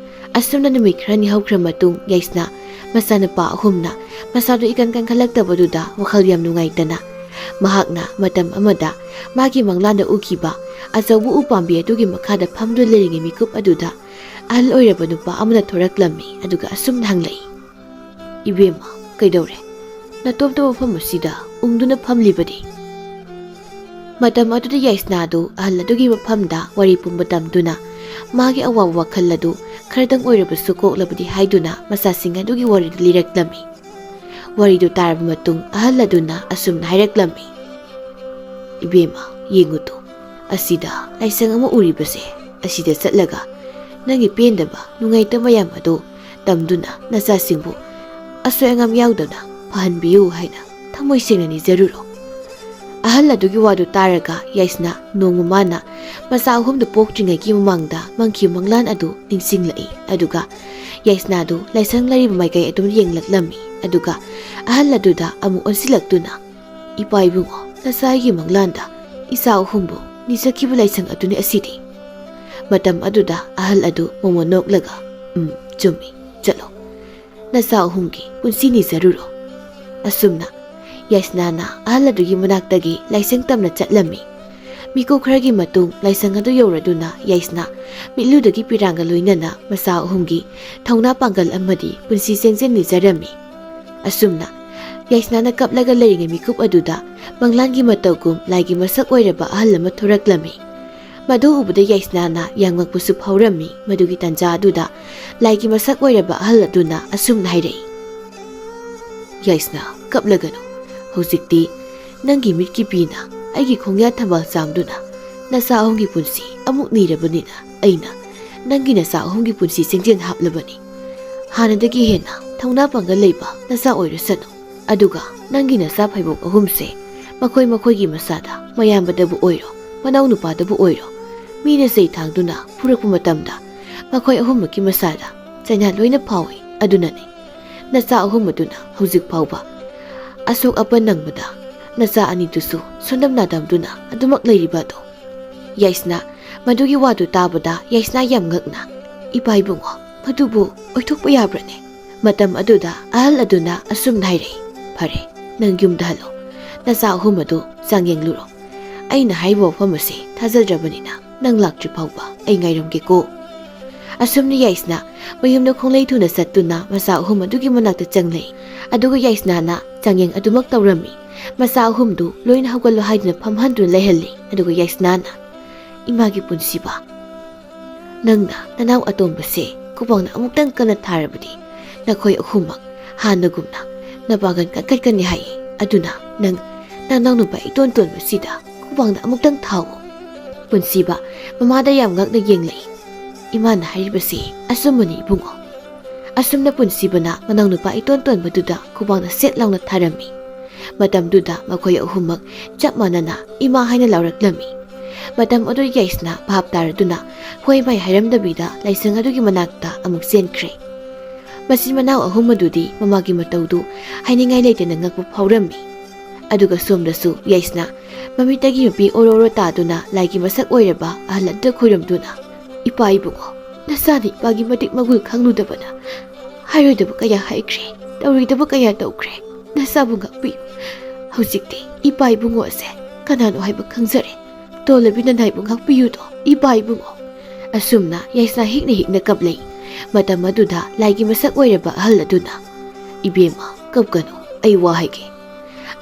ꯑꯁꯨꯝꯅ ꯅꯨꯃꯤꯠ ꯈꯔꯅꯤ ꯍꯧꯈ꯭ꯔ ꯃꯇꯨꯡ ꯌꯥꯏꯁꯅꯥ ꯃꯆꯥꯅꯨꯄꯥ ꯑꯍꯨꯝꯅ ꯃꯁꯥꯗꯨ ꯏꯀꯟ ꯀꯟꯈꯠꯂꯛꯇꯕꯗꯨꯗ ꯋꯥꯈꯜ ꯌꯥꯝ ꯅꯨꯡꯉꯥꯏꯇꯅ ꯃꯍꯥꯛꯅ ꯃꯇꯝ ꯑꯃꯗ ꯃꯥꯒꯤ ꯃꯪꯂꯥꯟꯗ ꯎꯈꯤꯕ ꯑꯆꯧꯕ ꯎꯄꯥꯝꯕꯤ ꯑꯗꯨꯒꯤ ꯃꯈꯥꯗ ꯐꯝꯗꯨꯅ ꯂꯩꯔꯤꯉꯩ ꯃꯤꯀꯨꯞ ꯑꯗꯨꯗ ꯑꯍꯜ ꯑꯣꯏꯔꯕ ꯅꯨꯄꯥ ꯑꯃꯅ ꯊꯣꯔꯛꯂꯝꯃꯤ꯫ ꯑꯗꯨꯒ ꯑꯁꯨꯝꯅ ꯍꯪꯂꯛꯏ, "ꯏꯕꯦꯝꯃ, ꯀꯩꯗꯧꯔꯦ? ꯅꯇꯣꯝꯇ ꯃꯐꯝ ꯑꯁꯤꯗ ꯎꯪꯗꯨꯅ ꯐꯝꯂꯤꯕꯗꯤ?" ꯃꯇꯝ ꯑꯗꯨꯗ ꯌꯥꯏꯁꯅꯥꯗꯨ ꯑꯍꯜ ꯑꯗꯨꯒꯤ ꯃꯐꯝꯗ ꯋꯥꯔꯤ ꯄꯨꯝꯕ ꯇꯝꯗꯨꯅ ꯃꯥꯒꯤ ꯑꯋꯥꯕ ꯋꯥꯈꯜ ꯑꯗꯨ ꯈꯔꯗꯪ ꯑꯣꯏꯔꯕꯁꯨ ꯀꯣꯛꯂꯕꯗꯤ ꯍꯥꯏꯗꯨꯅ ꯃꯆꯥꯁꯤꯡ ꯑꯗꯨꯒꯤ ꯋꯥꯔꯤꯗꯨ ꯂꯤꯔꯛꯂꯝꯃꯤ꯫ ꯋꯥꯔꯤꯗꯨ ꯇꯥꯔꯕ ꯃꯇꯨꯡ ꯑꯍꯜ ꯑꯗꯨꯅ ꯑꯁꯨꯝꯅ ꯍꯥꯏꯔꯛꯂꯝꯃꯤ, "ꯏꯕꯦꯝꯃ, ꯌꯦꯡꯉꯨ ꯇꯨ, ꯑꯁꯤꯗ ꯂꯥꯏꯁꯪ ꯑꯃ ꯎꯔꯤꯕꯁꯦ, ꯑꯁꯤꯗ ꯆꯠꯂꯒ ꯅꯪꯒꯤ ꯄꯦꯟꯗꯕ ꯅꯨꯡꯉꯥꯏꯇꯕ ꯃꯌꯥꯝ ꯑꯗꯨ ꯇꯝꯗꯨꯅ ꯅꯆꯥꯁꯤꯡꯕꯨ ꯑꯁꯣꯏ ꯑꯉꯥꯝ ꯌꯥꯎꯗꯅ ꯐꯍꯟꯕꯤꯌꯨ ꯍꯥꯏꯅ ꯊꯃꯣꯏ ꯁꯦꯡꯅ ꯅꯤꯖꯔꯨꯔꯣ꯫" ꯑꯍꯜ ꯑꯗꯨꯒꯤ ꯋꯥꯗꯨ ꯇꯥꯔꯒ ꯌꯥꯏꯁꯅꯥ ꯅꯣꯡꯃ ꯃꯥꯅ ꯃꯆꯥ ꯑꯍꯨꯝꯗꯨ ꯄꯣꯛꯇ꯭ꯔꯤꯉꯩꯒꯤ ꯃꯃꯥꯡꯗ ꯃꯪꯈꯤꯕ ꯃꯪꯂꯥꯟ ꯑꯗꯨ ꯅꯤꯡꯁꯤꯡꯂꯛꯏ꯫ ꯑꯗꯨꯒ ꯌꯥꯏꯁꯅꯥꯗꯨ ꯂꯥꯏꯁꯪ ꯂꯩꯔꯤꯕ ꯃꯥꯏꯀꯩ ꯑꯗꯨꯝ ꯌꯦꯡꯂꯛꯂꯝꯃꯤ꯫ ꯑꯗꯨꯒ ꯑꯍꯜ ꯑꯗꯨꯗ ꯑꯃꯨꯛ ꯑꯣꯟꯁꯤꯜꯂꯛꯇꯨꯅ, "ꯏꯄꯥ ꯏꯕꯨꯡꯉꯣ, ꯅꯆꯥ ꯑꯩꯒꯤ ꯃꯪꯂꯥꯟꯗ ꯏꯆꯥ ꯑꯍꯨꯝꯕꯨ ꯅꯤꯖꯈꯤꯕ ꯂꯥꯏꯁꯪ ꯑꯗꯨꯅꯤ ꯑꯁꯤꯗꯤ꯫" ꯃꯇꯝ ꯑꯗꯨꯗ ꯑꯍꯜ ꯑꯗꯨ ꯃꯣꯃꯣꯟ ꯅꯣꯛꯂꯒ, "ꯎꯝ, ꯆꯨꯝꯃꯤ, ꯆꯠꯂꯣ꯫ ꯅꯆꯥ ꯑꯍꯨꯝꯒꯤ ꯄꯨꯟꯁꯤ ꯅꯤꯖꯔꯨꯔꯣ꯫" ꯑꯁꯨꯝꯅ ꯌꯥꯏꯁꯅꯥꯅ ꯑꯍꯜ ꯑꯗꯨꯒꯤ ꯃꯅꯥꯛꯇꯒꯤ ꯂꯥꯏꯁꯪ ꯇꯝꯅ ꯆꯠꯂꯝꯃꯤ꯫ ꯃꯤꯀꯨꯞ ꯈꯔꯒꯤ ꯃꯇꯨꯡ ꯂꯥꯏꯁꯪ ꯑꯗꯨ ꯌꯧꯔꯗꯨꯅ ꯌꯥꯏꯁꯅꯥ ꯃꯤꯠꯂꯨꯗꯒꯤ ꯄꯤꯔꯥꯡꯒ ꯂꯣꯏꯅꯅ ꯃꯆꯥ ꯑꯍꯨꯝꯒꯤ ꯊꯧꯅꯥ ꯄꯥꯡꯒꯜ ꯑꯃꯗꯤ ꯄꯨꯟꯁꯤ ꯆꯦꯡꯖꯦꯜ ꯅꯤꯖꯔꯝꯃꯤ꯫ ꯑꯁꯨꯝꯅ ꯌꯥꯏꯁꯅꯥꯅ ꯀꯞꯂꯒ ꯂꯩꯔꯤꯉꯩ ꯃꯤꯀꯨꯞ ꯑꯗꯨꯗ ꯃꯪꯂꯥꯟꯒꯤ ꯃꯇꯧꯒꯨꯝ ꯂꯥꯏꯒꯤ ꯃꯁꯛ ꯑꯣꯏꯔꯕ ꯑꯍꯜ ꯑꯃ ꯊꯣꯔꯛꯂꯝꯃꯤ꯫ ꯃꯗꯨ ꯎꯕꯗ ꯌꯥꯏꯁꯅꯥꯅ ꯌꯥꯝ ꯉꯛꯄꯁꯨ ꯐꯥꯎꯔꯝꯃꯤ꯫ ꯃꯗꯨꯒꯤ ꯇꯥꯟꯖꯥ ꯑꯗꯨꯗ ꯂꯥꯏꯒꯤ ꯃꯁꯛ ꯑꯣꯏꯔꯕ ꯑꯍꯜ ꯑꯗꯨꯅ ꯑꯁꯨꯝꯅ ꯍꯥꯏꯔꯛꯏ, "ꯌꯥꯏꯁꯅꯥ, ꯀꯞꯂꯒꯅꯨ꯫ ꯍꯧꯖꯤꯛꯇꯤ ꯅꯪꯒꯤ ꯃꯤꯠꯀꯤ ꯄꯤꯅ ꯑꯩꯒꯤ ꯈꯣꯡꯌꯥ ꯊꯝꯕꯥꯜ ꯆꯥꯝꯗꯨꯅ ꯅꯆꯥ ꯑꯍꯨꯝꯒꯤ ꯄꯨꯟꯁꯤ ꯑꯃꯨꯛ ꯅꯤꯔꯕꯅꯤꯅ ꯑꯩꯅ ꯅꯪꯒꯤ ꯅꯆꯥ ꯑꯍꯨꯝꯒꯤ ꯄꯨꯟꯁꯤ ꯆꯦꯡꯖꯦꯜ ꯍꯥꯞꯂꯕꯅꯤ꯫ ꯍꯥꯟꯅꯗꯒꯤ ꯍꯦꯟꯅ ꯊꯧꯅꯥ ꯄꯥꯡꯒꯜ ꯂꯩꯕ ꯅꯆꯥ ꯑꯣꯏꯔꯁꯅꯨ꯫ ꯑꯗꯨꯒ ꯅꯪꯒꯤ ꯅꯆꯥ ꯐꯩꯕꯣꯛ ꯑꯍꯨꯝꯁꯦ ꯃꯈꯣꯏ ꯃꯈꯣꯏꯒꯤ ꯃꯁꯥꯗ ꯃꯌꯥꯝꯕꯗꯕꯨ ꯑꯣꯏꯔꯣ, ꯃꯅꯥꯎ ꯅꯨꯄꯥꯗꯕꯨ ꯑꯣꯏꯔꯣ, ꯃꯤꯅ ꯆꯩ ꯊꯥꯡꯗꯨꯅ ꯐꯨꯔꯛꯄ ꯃꯇꯝꯗ ꯃꯈꯣꯏ ꯑꯍꯨꯝꯃꯛꯀꯤ ꯃꯁꯥꯗ ꯆꯩꯅꯥ ꯂꯣꯏꯅ ꯐꯥꯎꯏ꯫ ꯑꯗꯨꯅꯅꯤ ꯅꯆꯥ ꯑꯍꯨꯝ ꯑꯗꯨꯅ ꯍꯧꯖꯤꯛ ꯐꯥꯎꯕ ꯑꯁꯣꯛ ꯑꯄꯟ ꯅꯪꯕꯗ ꯅꯆꯥ ꯑꯅꯤꯗꯨꯁꯨ ꯁꯣꯟꯗꯝ ꯅꯥꯗꯝꯗꯨꯅ ꯑꯗꯨꯃꯛ ꯂꯩꯔꯤꯕ ꯑꯗꯣ꯫ ꯌꯥꯏꯁꯅꯥ ꯃꯗꯨꯒꯤ ꯋꯥꯗꯨ ꯇꯥꯕꯗ ꯌꯥꯏꯁꯅꯥ ꯌꯥꯝ ꯉꯛꯅ, "ꯏꯄꯥ ꯏꯕꯨꯡꯉꯣ, ꯃꯗꯨꯕꯨ ꯑꯣꯏꯊꯣꯛꯄ ꯌꯥꯕ꯭ꯔꯅꯦ?" ꯃꯇꯝ ꯑꯗꯨꯗ ꯑꯍꯜ ꯑꯗꯨꯅ ꯑꯁꯨꯝꯅ ꯍꯥꯏꯔꯛꯏ, "ꯐꯔꯦ, ꯅꯪ ꯌꯨꯝꯗ ꯍꯜꯂꯣ꯫ ꯅꯆꯥ ꯑꯍꯨꯝ ꯑꯗꯨ ꯆꯥꯡꯌꯦꯡꯂꯨꯔꯣ꯫ ꯑꯩꯅ ꯍꯥꯏꯔꯤꯕ ꯋꯥꯐꯝ ꯑꯁꯤ ꯊꯥꯖꯗ꯭ꯔꯕꯅꯤꯅ ꯅꯪ ꯂꯥꯛꯇ꯭ꯔꯤ ꯐꯥꯎꯕ ꯑꯩ ꯉꯥꯏꯔꯝꯒꯦꯀꯣ꯫" ꯑꯁꯨꯝꯅ ꯌꯥꯏꯁꯅꯥ ꯃꯌꯨꯝꯗ ꯈꯣꯡꯂꯩ ꯊꯨꯅ ꯆꯠꯇꯨꯅ ꯃꯆꯥ ꯑꯍꯨꯝ ꯑꯗꯨꯒꯤ ꯃꯅꯥꯛꯇ ꯆꯪꯂꯛꯏ꯫ ꯑꯗꯨꯒ ꯌꯥꯏꯁꯅꯥꯅ ꯆꯥꯡꯌꯦꯡ ꯑꯗꯨꯃꯛ ꯇꯧꯔꯝꯃꯤ꯫ ꯃꯆꯥ ꯑꯍꯨꯝꯗꯨ ꯂꯣꯏꯅ ꯍꯧꯒꯠꯂꯣ ꯍꯥꯏꯗꯨꯅ ꯐꯝꯍꯟꯗꯨꯅ ꯂꯩꯍꯜꯂꯤ꯫ ꯑꯗꯨꯒ ꯌꯥꯏꯁꯅꯥꯅ, "ꯏꯃꯥꯒꯤ ꯄꯨꯟꯁꯤꯕ, ꯅꯪꯅ ꯅꯅꯥꯎ ꯑꯇꯣꯝꯕꯁꯦ ꯈꯨꯕꯥꯛꯅ ꯑꯃꯨꯛꯇꯪ ꯀꯟꯅ ꯊꯥꯔꯕꯗꯤ ꯅꯈꯣꯏ ꯑꯍꯨꯝꯃꯛ ꯍꯥꯟꯅꯒꯨꯝꯅ ꯅꯄꯥꯡꯒꯜ ꯀꯟꯈꯠꯀꯅꯤ ꯍꯥꯏꯌꯦ꯫ ꯑꯗꯨꯅ ꯅꯪ ꯅꯅꯥꯎ ꯅꯨꯄꯥ ꯏꯇꯣꯟ ꯇꯣꯟꯕꯁꯤꯗ ꯈꯨꯕꯥꯛꯅ ꯑꯃꯨꯛꯇꯪ ꯊꯥꯎꯑꯣ꯫" ꯄꯨꯟꯁꯤꯕ ꯃꯃꯥꯗ ꯌꯥꯝ ꯉꯛꯅ ꯌꯦꯡꯂꯛꯏ꯫ "ꯏꯃꯥꯅ ꯍꯥꯏꯔꯤꯕꯁꯤ ꯑꯆꯨꯝꯕꯅꯤ ꯏꯕꯨꯡꯉꯣ꯫" ꯑꯁꯨꯝꯅ ꯄꯨꯟꯁꯤꯕꯅ ꯃꯅꯥꯎ ꯅꯨꯄꯥ ꯏꯇꯣꯟ ꯇꯣꯟꯕꯗꯨꯗ ꯈꯨꯕꯥꯛꯅ ꯁꯦꯠ ꯂꯥꯎꯅ ꯊꯥꯔꯝꯃꯤ꯫ ꯃꯇꯝꯗꯨꯗ ꯃꯈꯣꯏ ꯑꯍꯨꯝꯃꯛ ꯆꯞ ꯃꯥꯟꯅꯅ "ꯏꯃꯥ" ꯍꯥꯏꯅ ꯂꯥꯎꯔꯛꯂꯝꯃꯤ꯫ ꯃꯇꯝ ꯑꯗꯨ ꯌꯥꯏꯁꯅꯥ ꯚꯥꯞ ꯇꯥꯔꯗꯨꯅ ꯍꯣꯏ ꯃꯥꯏ ꯍꯥꯏꯔꯝꯗꯕꯤꯗ ꯂꯥꯏꯁꯪ ꯑꯗꯨꯒꯤ ꯃꯅꯥꯛꯇ ꯑꯃꯨꯛ ꯆꯦꯟꯈ꯭ꯔꯦ꯫ ꯃꯆꯤꯟ ꯃꯅꯥꯎ ꯑꯍꯨꯝ ꯑꯗꯨꯗꯤ ꯃꯃꯥꯒꯤ ꯃꯇꯧꯗꯨ ꯍꯥꯏꯅꯤꯡꯉꯥꯏ ꯂꯩꯇꯅ ꯉꯛꯄ ꯐꯥꯎꯔꯝꯃꯤ꯫ ꯑꯗꯨꯒ ꯁꯣꯝꯗꯁꯨ ꯌꯥꯏꯁꯅꯥ ꯃꯃꯤꯠꯇꯒꯤ ꯃꯄꯤ ꯑꯣꯔꯣ ꯑꯣꯔꯣ ꯇꯥꯗꯨꯅ ꯂꯥꯏꯒꯤ ꯃꯁꯛ ꯑꯣꯏꯔꯕ ꯑꯍꯜ ꯑꯗꯨꯗ ꯈꯣꯏꯔꯝꯗꯨꯅ, "ꯏꯄꯥ ꯏꯕꯨꯡꯉꯣ, ꯅꯆꯥꯅ ꯏꯄꯥꯒꯤ ꯃꯇꯤꯛ ꯃꯒꯨꯜ ꯈꯪꯂꯨꯗꯕꯅ ꯍꯥꯏꯔꯣꯏꯗꯕ ꯀꯌꯥ ꯍꯥꯏꯈ꯭ꯔꯦ, ꯇꯧꯔꯣꯏꯗꯕ ꯀꯌꯥ ꯇꯧꯈ꯭ꯔꯦ꯫ ꯅꯆꯥꯕꯨ ꯉꯥꯛꯄꯤꯌꯨ꯫ ꯍꯧꯖꯤꯛꯇꯤ ꯏꯄꯥ ꯏꯕꯨꯡꯉꯣ ꯑꯁꯦ ꯀꯅꯥꯅꯣ ꯍꯥꯏꯕ ꯈꯪꯖꯔꯦ꯫ ꯇꯣꯜꯂꯕꯤ ꯅꯅꯥꯏꯕꯨ ꯉꯥꯛꯄꯤꯌꯨꯗꯣ, ꯏꯄꯥ ꯏꯕꯨꯡꯉꯣ꯫" ꯑꯁꯨꯝꯅ ꯌꯥꯏꯁꯅꯥ ꯍꯤꯛꯅ ꯍꯤꯛꯅ ꯀꯞꯂꯛꯏ꯫ ꯃꯇꯝ ꯑꯗꯨꯗ ꯂꯥꯏꯒꯤ ꯃꯁꯛ ꯑꯣꯏꯔꯕ ꯑꯍꯜ ꯑꯗꯨꯅ, "ꯏꯕꯦꯝꯃ, ꯀꯞꯀꯅꯨ, ꯑꯩ ꯋꯥ ꯍꯥꯏꯒꯦ꯫"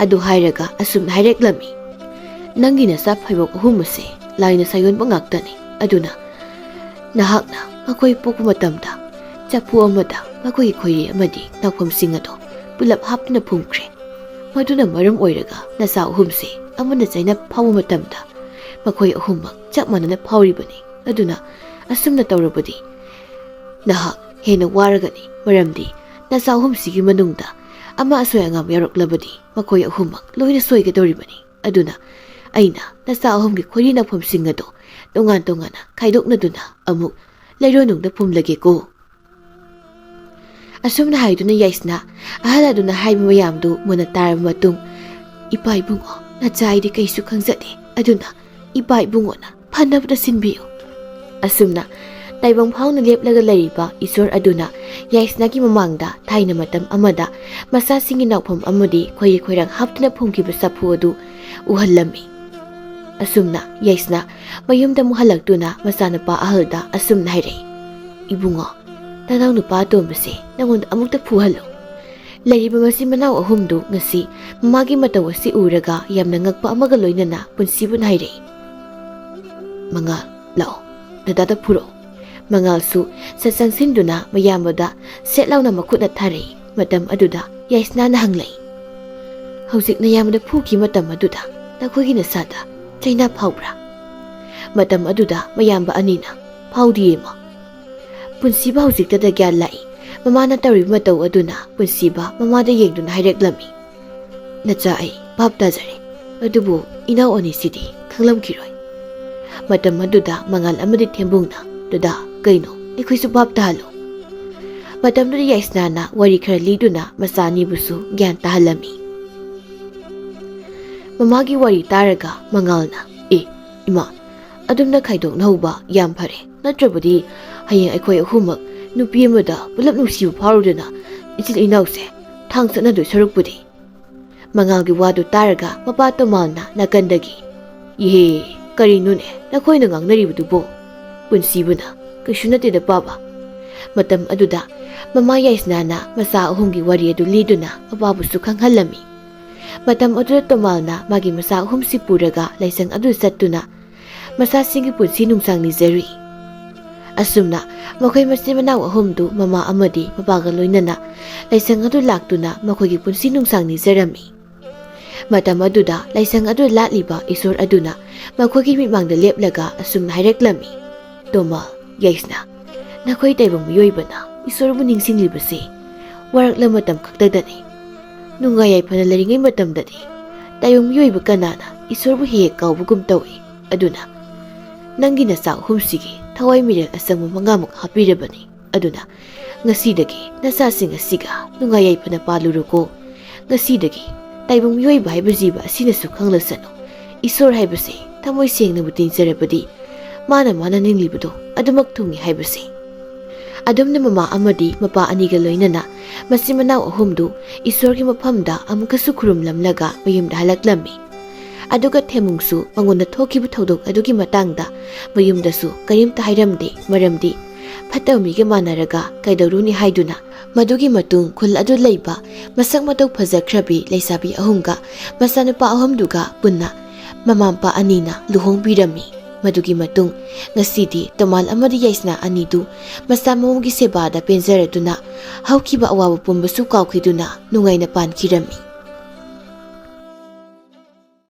ꯑꯗꯨ ꯍꯥꯏꯔꯒ ꯑꯁꯨꯝꯅ ꯍꯥꯏꯔꯛꯂꯝꯃꯤ, "ꯅꯪꯒꯤ ꯅꯆꯥ ꯐꯩꯕꯣꯛ ꯑꯍꯨꯝ ꯑꯁꯦ ꯂꯥꯏꯅ ꯁꯥꯌꯣꯟꯕ ꯉꯥꯛꯇꯅꯤ꯫ ꯑꯗꯨꯅ ꯅꯍꯥꯛꯅ ꯃꯈꯣꯏ ꯄꯣꯛꯄ ꯃꯇꯝꯗ ꯆꯐꯨ ꯑꯃꯗ ꯃꯈꯣꯏꯒꯤ ꯈꯣꯏꯔꯤ ꯑꯃꯗꯤ ꯅꯥꯎꯐꯝꯁꯤꯡ ꯑꯗꯨ ꯄꯨꯂꯞ ꯍꯥꯞꯇꯨꯅ ꯐꯨꯝꯈ꯭ꯔꯦ꯫ ꯃꯗꯨꯅ ꯃꯔꯝ ꯑꯣꯏꯔꯒ ꯅꯆꯥ ꯑꯍꯨꯝꯁꯦ ꯑꯃꯅ ꯆꯩꯅ ꯐꯥꯎꯕ ꯃꯇꯝꯗ ꯃꯈꯣꯏ ꯑꯍꯨꯝꯃꯛ ꯆꯞ ꯃꯥꯟꯅꯅ ꯐꯥꯎꯔꯤꯕꯅꯤ꯫ ꯑꯗꯨꯅ ꯑꯁꯨꯝꯅ ꯇꯧꯔꯕꯗꯤ ꯅꯍꯥꯛ ꯍꯦꯟꯅ ꯋꯥꯔꯒꯅꯤ, ꯃꯔꯝꯗꯤ ꯅꯆꯥ ꯑꯍꯨꯝꯁꯤꯒꯤ ꯃꯅꯨꯡꯗ ꯑꯃ ꯑꯁꯣꯏ ꯑꯉꯥꯝ ꯌꯥꯎꯔꯛꯂꯕꯗꯤ ꯃꯈꯣꯏ ꯑꯍꯨꯝꯃꯛ ꯂꯣꯏꯅ ꯁꯣꯏꯒꯗꯧꯔꯤꯕꯅꯤ꯫ ꯑꯗꯨꯅ ꯑꯩꯅ ꯅꯆꯥ ꯑꯍꯨꯝꯒꯤ ꯈꯣꯏꯔꯤ ꯅꯥꯎꯐꯝꯁꯤꯡ ꯑꯗꯨ ꯇꯣꯉꯥꯟ ꯇꯣꯉꯥꯟꯅ ꯈꯥꯏꯗꯣꯛꯅꯗꯨꯅ ꯑꯃꯨꯛ ꯂꯩꯔꯣꯟꯅꯨꯡꯗ ꯐꯨꯝꯂꯒꯦꯀꯣ꯫" ꯑꯁꯨꯝꯅ ꯍꯥꯏꯗꯨꯅ ꯌꯥꯏꯁꯅꯥ ꯑꯍꯜ ꯑꯗꯨꯅ ꯍꯥꯏꯕ ꯃꯌꯥꯝꯗꯨ ꯃꯨꯟꯅ ꯇꯥꯔꯕ ꯃꯇꯨꯡ, "ꯏꯄꯥ ꯏꯕꯨꯡꯉꯣ, ꯅꯆꯥ ꯑꯩꯗꯤ ꯀꯩꯁꯨ ꯈꯪꯖꯗꯦ, ꯑꯗꯨꯅ ꯏꯄꯥ ꯏꯕꯨꯡꯉꯣꯅ ꯐꯅꯕꯗ ꯁꯤꯟꯕꯤꯌꯨ"꯫ ꯑꯁꯨꯝꯅ ꯇꯥꯏꯕꯪ ꯐꯥꯎꯅ ꯂꯦꯞꯂꯒ ꯂꯩꯔꯤꯕ ꯏꯁꯣꯔ ꯑꯗꯨꯅ ꯌꯥꯏꯁꯅꯥꯒꯤ ꯃꯃꯥꯡꯗ ꯊꯥꯏꯅ ꯃꯇꯝ ꯑꯃꯗ ꯃꯆꯥꯁꯤꯡꯒꯤ ꯅꯥꯎꯐꯝ ꯑꯃꯗꯤ ꯈꯣꯏꯔꯤ ꯈꯣꯏꯔꯥꯡ ꯍꯥꯞꯇꯨꯅ ꯐꯨꯝꯈꯤꯕ ꯆꯐꯨ ꯑꯗꯨ ꯎꯍꯜꯂꯝꯃꯤ꯫ ꯑꯁꯨꯝꯅ ꯌꯥꯏꯁꯅꯥ ꯃꯌꯨꯝꯗ ꯑꯃꯨꯛ ꯍꯜꯂꯛꯇꯨꯅ ꯃꯆꯥꯅꯨꯄꯥ ꯑꯍꯜꯗ ꯑꯁꯨꯝꯅ ꯍꯥꯏꯔꯛꯏ, "ꯏꯕꯨꯡꯉꯣ, ꯅꯅꯥꯎ ꯅꯨꯄꯥ ꯑꯇꯣꯝꯕꯁꯦ ꯅꯉꯣꯟꯗ ꯑꯃꯨꯛꯇ ꯐꯨꯍꯜꯂꯨ"꯫ ꯂꯩꯔꯤꯕ ꯃꯆꯤꯟ ꯃꯅꯥꯎ ꯑꯍꯨꯝꯗꯨ ꯉꯁꯤ ꯃꯃꯥꯒꯤ ꯃꯇꯧ ꯑꯁꯤ ꯎꯔꯒ ꯌꯥꯝꯅ ꯉꯛꯄ ꯑꯃꯒ ꯂꯣꯏꯅꯅ ꯄꯨꯟꯁꯤꯕꯨꯅ ꯍꯥꯏꯔꯛꯏ, "ꯃꯉꯥꯜ, ꯂꯥꯛꯑꯣ, ꯗꯗꯥꯗ ꯐꯨꯔꯛꯑꯣ"꯫ ꯃꯉꯥꯜꯁꯨ ꯁꯠ ꯆꯪꯁꯤꯟꯗꯨꯅ ꯃꯌꯥꯝꯕꯗ ꯁꯦꯠ ꯂꯥꯎꯅ ꯃꯈꯨꯠꯅ ꯊꯥꯔꯛꯏ꯫ ꯃꯇꯝ ꯑꯗꯨꯗ ꯌꯥꯏꯁꯅꯥꯅ ꯍꯪꯂꯛꯏ, "ꯍꯧꯖꯤꯛ ꯅꯌꯥꯝꯕꯗ ꯐꯨꯈꯤ ꯃꯇꯝ ꯑꯗꯨꯗ ꯅꯈꯣꯏꯒꯤ ꯅꯁꯥꯗ ꯆꯩꯅꯥ ꯐꯥꯎꯕ꯭ꯔꯥ?" ꯃꯇꯝ ꯑꯗꯨꯗ ꯃꯌꯥꯝꯕ ꯑꯅꯤꯅ, "ꯐꯥꯎꯗꯤꯌꯦ, ꯏꯃꯥ"꯫ ꯄꯨꯟꯁꯤꯕ ꯍꯧꯖꯤꯛꯇꯗ ꯒ꯭ꯌꯥꯟ ꯂꯥꯛꯏ꯫ ꯃꯃꯥꯅ ꯇꯧꯔꯤꯕ ꯃꯇꯧ ꯑꯗꯨꯅ ꯄꯨꯟꯁꯤꯕ ꯃꯃꯥꯗ ꯌꯦꯡꯗꯨꯅ ꯍꯥꯏꯔꯛꯂꯝꯃꯤ, "ꯅꯆꯥ, ꯑꯩ ꯚꯥꯞ ꯇꯥꯖꯔꯦ, ꯑꯗꯨꯕꯨ ꯏꯅꯥꯎ ꯑꯅꯤꯁꯤꯗꯤ ꯈꯪꯂꯝꯈꯤꯔꯣꯏ"꯫ ꯃꯇꯝ ꯑꯗꯨꯗ ꯃꯉꯥꯜ ꯑꯃꯗꯤ ꯊꯦꯝꯕꯨꯡꯅ, "ꯗꯗꯥ, ꯀꯩꯅꯣ? ꯑꯩꯈꯣꯏꯁꯨ ꯚꯥꯞ ꯇꯥꯍꯜꯂꯣ"꯫ ꯃꯇꯝꯗꯨꯗ ꯌꯥꯏꯁꯅꯥꯅ ꯋꯥꯔꯤ ꯈꯔ ꯂꯤꯗꯨꯅ ꯃꯆꯥ ꯑꯅꯤꯕꯨꯁꯨ ꯒ꯭ꯌꯥꯟ ꯇꯥꯍꯜꯂꯝꯃꯤ꯫ ꯃꯃꯥꯒꯤ ꯋꯥꯔꯤ ꯇꯥꯔꯒ ꯃꯉꯥꯜꯅ, "ꯑꯦ, ꯏꯃꯥ, ꯑꯗꯨꯝꯅ ꯈꯥꯏꯗꯣꯛꯅꯍꯧꯕ ꯌꯥꯝ ꯐꯔꯦ꯫ ꯅꯠꯇ꯭ꯔꯕꯗꯤ ꯍꯌꯦꯡ ꯑꯩꯈꯣꯏ ꯑꯍꯨꯝꯃꯛ ꯅꯨꯄꯤ ꯑꯃꯗ ꯄꯨꯂꯞ ꯅꯨꯡꯁꯤꯕ ꯐꯥꯎꯔꯨꯗꯅ ꯏꯆꯤꯜ ꯏꯅꯥꯎꯁꯦ ꯊꯥꯡ ꯆꯠꯅꯗꯣꯏ ꯁꯔꯨꯛꯄꯨꯗꯤ"꯫ ꯃꯉꯥꯜꯒꯤ ꯋꯥꯗꯨ ꯇꯥꯔꯒ ꯃꯄꯥ ꯇꯣꯃꯥꯜꯅ ꯅꯥꯀꯟꯗꯒꯤ, "ꯏꯍꯦ, ꯀꯔꯤꯅꯣꯅꯦ ꯅꯈꯣꯏꯅ ꯉꯥꯡꯅꯔꯤꯕꯗꯨꯕꯣ? ꯄꯨꯟꯁꯤꯕꯨꯅ ꯀꯩꯁꯨ ꯅꯠꯇꯦꯗ ꯄꯥꯕ"꯫ ꯃꯇꯝ ꯑꯗꯨꯗ ꯃꯃꯥ ꯌꯥꯏꯁꯅꯥꯅ ꯃꯆꯥ ꯑꯍꯨꯝꯒꯤ ꯋꯥꯔꯤ ꯑꯗꯨ ꯂꯤꯗꯨꯅ ꯃꯄꯥꯕꯨꯁꯨ ꯈꯪꯍꯜꯂꯝꯃꯤ꯫ ꯃꯇꯝ ꯑꯗꯨꯗ ꯇꯣꯃꯥꯜꯅ ꯃꯥꯒꯤ ꯃꯆꯥ ꯑꯍꯨꯝꯁꯤ ꯄꯨꯔꯒ ꯂꯥꯏꯁꯪ ꯑꯗꯨ ꯆꯠꯇꯨꯅ ꯃꯆꯥꯁꯤꯡꯒꯤ ꯄꯨꯟꯁꯤ ꯅꯨꯡꯁꯥꯡ ꯅꯤꯖꯔꯨꯏ꯫ ꯑꯁꯨꯝꯅ ꯃꯈꯣꯏ ꯃꯆꯤꯟ ꯃꯅꯥꯎ ꯑꯍꯨꯝꯗꯨ ꯃꯃꯥ ꯑꯃꯗꯤ ꯃꯄꯥꯒ ꯂꯣꯏꯅꯅ ꯂꯥꯏꯁꯪ ꯑꯗꯨ ꯂꯥꯛꯇꯨꯅ ꯃꯈꯣꯏꯒꯤ ꯄꯨꯟꯁꯤ ꯅꯨꯡꯁꯥꯡ ꯅꯤꯖꯔꯝꯃꯤ꯫ ꯃꯇꯝ ꯑꯗꯨꯗ ꯂꯥꯏꯁꯪ ꯑꯗꯨ ꯂꯥꯠꯂꯤꯕ ꯏꯁꯣꯔ ꯑꯗꯨꯅ ꯃꯈꯣꯏꯒꯤ ꯃꯤꯠꯃꯥꯡꯗ ꯂꯦꯞꯂꯒ ꯑꯁꯨꯝꯅ ꯍꯥꯏꯔꯛꯂꯝꯃꯤ, "ꯇꯣꯃꯥ, ꯌꯥꯏꯁꯅꯥ, ꯅꯈꯣꯏ ꯇꯥꯏꯕꯪ ꯃꯤꯑꯣꯏꯕꯅ ꯏꯁꯣꯔꯕꯨ ꯅꯤꯡꯁꯤꯡꯂꯤꯕꯁꯤ ꯋꯥꯔꯛꯂ ꯃꯇꯝ ꯈꯛꯇꯗꯅꯤ꯫ ꯅꯨꯡꯉꯥꯏ ꯌꯥꯏꯐꯅ ꯂꯩꯔꯤꯉꯩ ꯃꯇꯝꯗꯗꯤ ꯇꯥꯏꯕꯪ ꯃꯤꯑꯣꯏꯕ ꯀꯅꯥꯅ ꯏꯁꯣꯔꯕꯨ ꯍꯦꯛ ꯍꯦꯛ ꯀꯥꯎꯕꯒꯨꯝ ꯇꯧꯏ꯫ ꯑꯗꯨꯅ ꯅꯪꯒꯤ ꯅꯆꯥ ꯑꯍꯨꯝꯁꯤꯒꯤ ꯊꯋꯥꯏ ꯃꯤꯔꯦꯜ ꯑꯆꯪꯕ ꯃꯉꯥꯃꯨꯛ ꯍꯥꯞꯄꯤꯔꯕꯅꯤ꯫ ꯑꯗꯨꯅ ꯉꯁꯤꯗꯒꯤ ꯅꯆꯥꯁꯤꯡ ꯑꯁꯤꯒ ꯅꯨꯡꯉꯥꯏ ꯌꯥꯏꯐꯅ ꯄꯥꯜꯂꯨꯔꯣꯀꯣ꯫ ꯉꯁꯤꯗꯒꯤ ꯇꯥꯏꯕꯪ ꯃꯤꯑꯣꯏꯕ ꯍꯥꯏꯕ ꯖꯤꯕ ꯑꯁꯤꯅꯁꯨ ꯈꯪꯂꯁꯅꯨ꯫ ꯏꯁꯣꯔ ꯍꯥꯏꯕꯁꯦ ꯊꯃꯣꯏ ꯁꯦꯡꯅꯕꯨ ꯇꯤꯟꯖꯔꯕꯗꯤ ꯃꯥꯅ ꯃꯥꯅ ꯅꯤꯡꯂꯤꯕꯗꯣ ꯑꯗꯨꯃꯛ ꯊꯨꯡꯏ ꯍꯥꯏꯕꯁꯦ꯫ ꯑꯗꯨꯝꯅ ꯃꯃꯥ ꯑꯃꯗꯤ ꯃꯄꯥ ꯑꯅꯤꯒ ꯂꯣꯏꯅꯅ ꯃꯆꯤꯟ ꯃꯅꯥꯎ ꯑꯍꯨꯝꯗꯨ ꯏꯁꯣꯔꯒꯤ ꯃꯐꯝꯗ ꯑꯃꯨꯛꯀꯁꯨ ꯈꯨꯔꯨꯝꯂꯝꯂꯒ ꯃꯌꯨꯝꯗ ꯍꯜꯂꯛꯂꯝꯃꯤ꯫ ꯑꯗꯨꯒ ꯊꯦꯃꯨꯡꯁꯨ ꯃꯉꯣꯟꯗ ꯊꯣꯛꯈꯤꯕ ꯊꯧꯗꯣꯛ ꯑꯗꯨꯒꯤ ꯃꯇꯥꯡꯗ ꯃꯌꯨꯝꯗꯁꯨ ꯀꯔꯤꯝꯇ ꯍꯥꯏꯔꯝꯗꯦ, ꯃꯔꯝꯗꯤ ꯐꯠꯇꯕ ꯃꯤꯒ ꯃꯥꯟꯅꯔꯒ ꯀꯩꯗꯧꯔꯨꯅꯤ ꯍꯥꯏꯗꯨꯅ꯫ ꯃꯗꯨꯒꯤ ꯃꯇꯨꯡ ꯈꯨꯜ ꯑꯗꯨ ꯂꯩꯕ ꯃꯁꯛ ꯃꯇꯧ ꯐꯖꯈ꯭ꯔꯕꯤ ꯂꯩꯁꯥꯕꯤ ꯑꯍꯨꯝꯒ ꯃꯆꯥꯅꯨꯄꯥ ꯑꯍꯨꯝꯗꯨꯒ ꯄꯨꯟꯅ ꯃꯃꯥ ꯃꯄꯥ ꯑꯅꯤꯅ ꯂꯨꯍꯣꯡꯕꯤꯔꯝꯃꯤ꯫ ꯃꯗꯨꯒꯤ ꯃꯇꯨꯡ ꯉꯁꯤꯗꯤ ꯇꯣꯃꯥꯜ ꯑꯃꯗꯤ ꯌꯥꯏꯁꯅꯥ ꯑꯅꯤꯗꯨ ꯃꯆꯥ ꯃꯎꯒꯤ ꯁꯦꯕꯥꯗ ꯄꯦꯟꯖꯔꯗꯨꯅ ꯍꯧꯈꯤꯕ ꯑꯋꯥꯕ ꯄꯨꯝꯕꯁꯨ ꯀꯥꯎꯈꯤꯗꯨꯅ ꯅꯨꯡꯉꯥꯏꯅ ꯄꯥꯟꯈꯤꯔꯝꯃꯤ꯫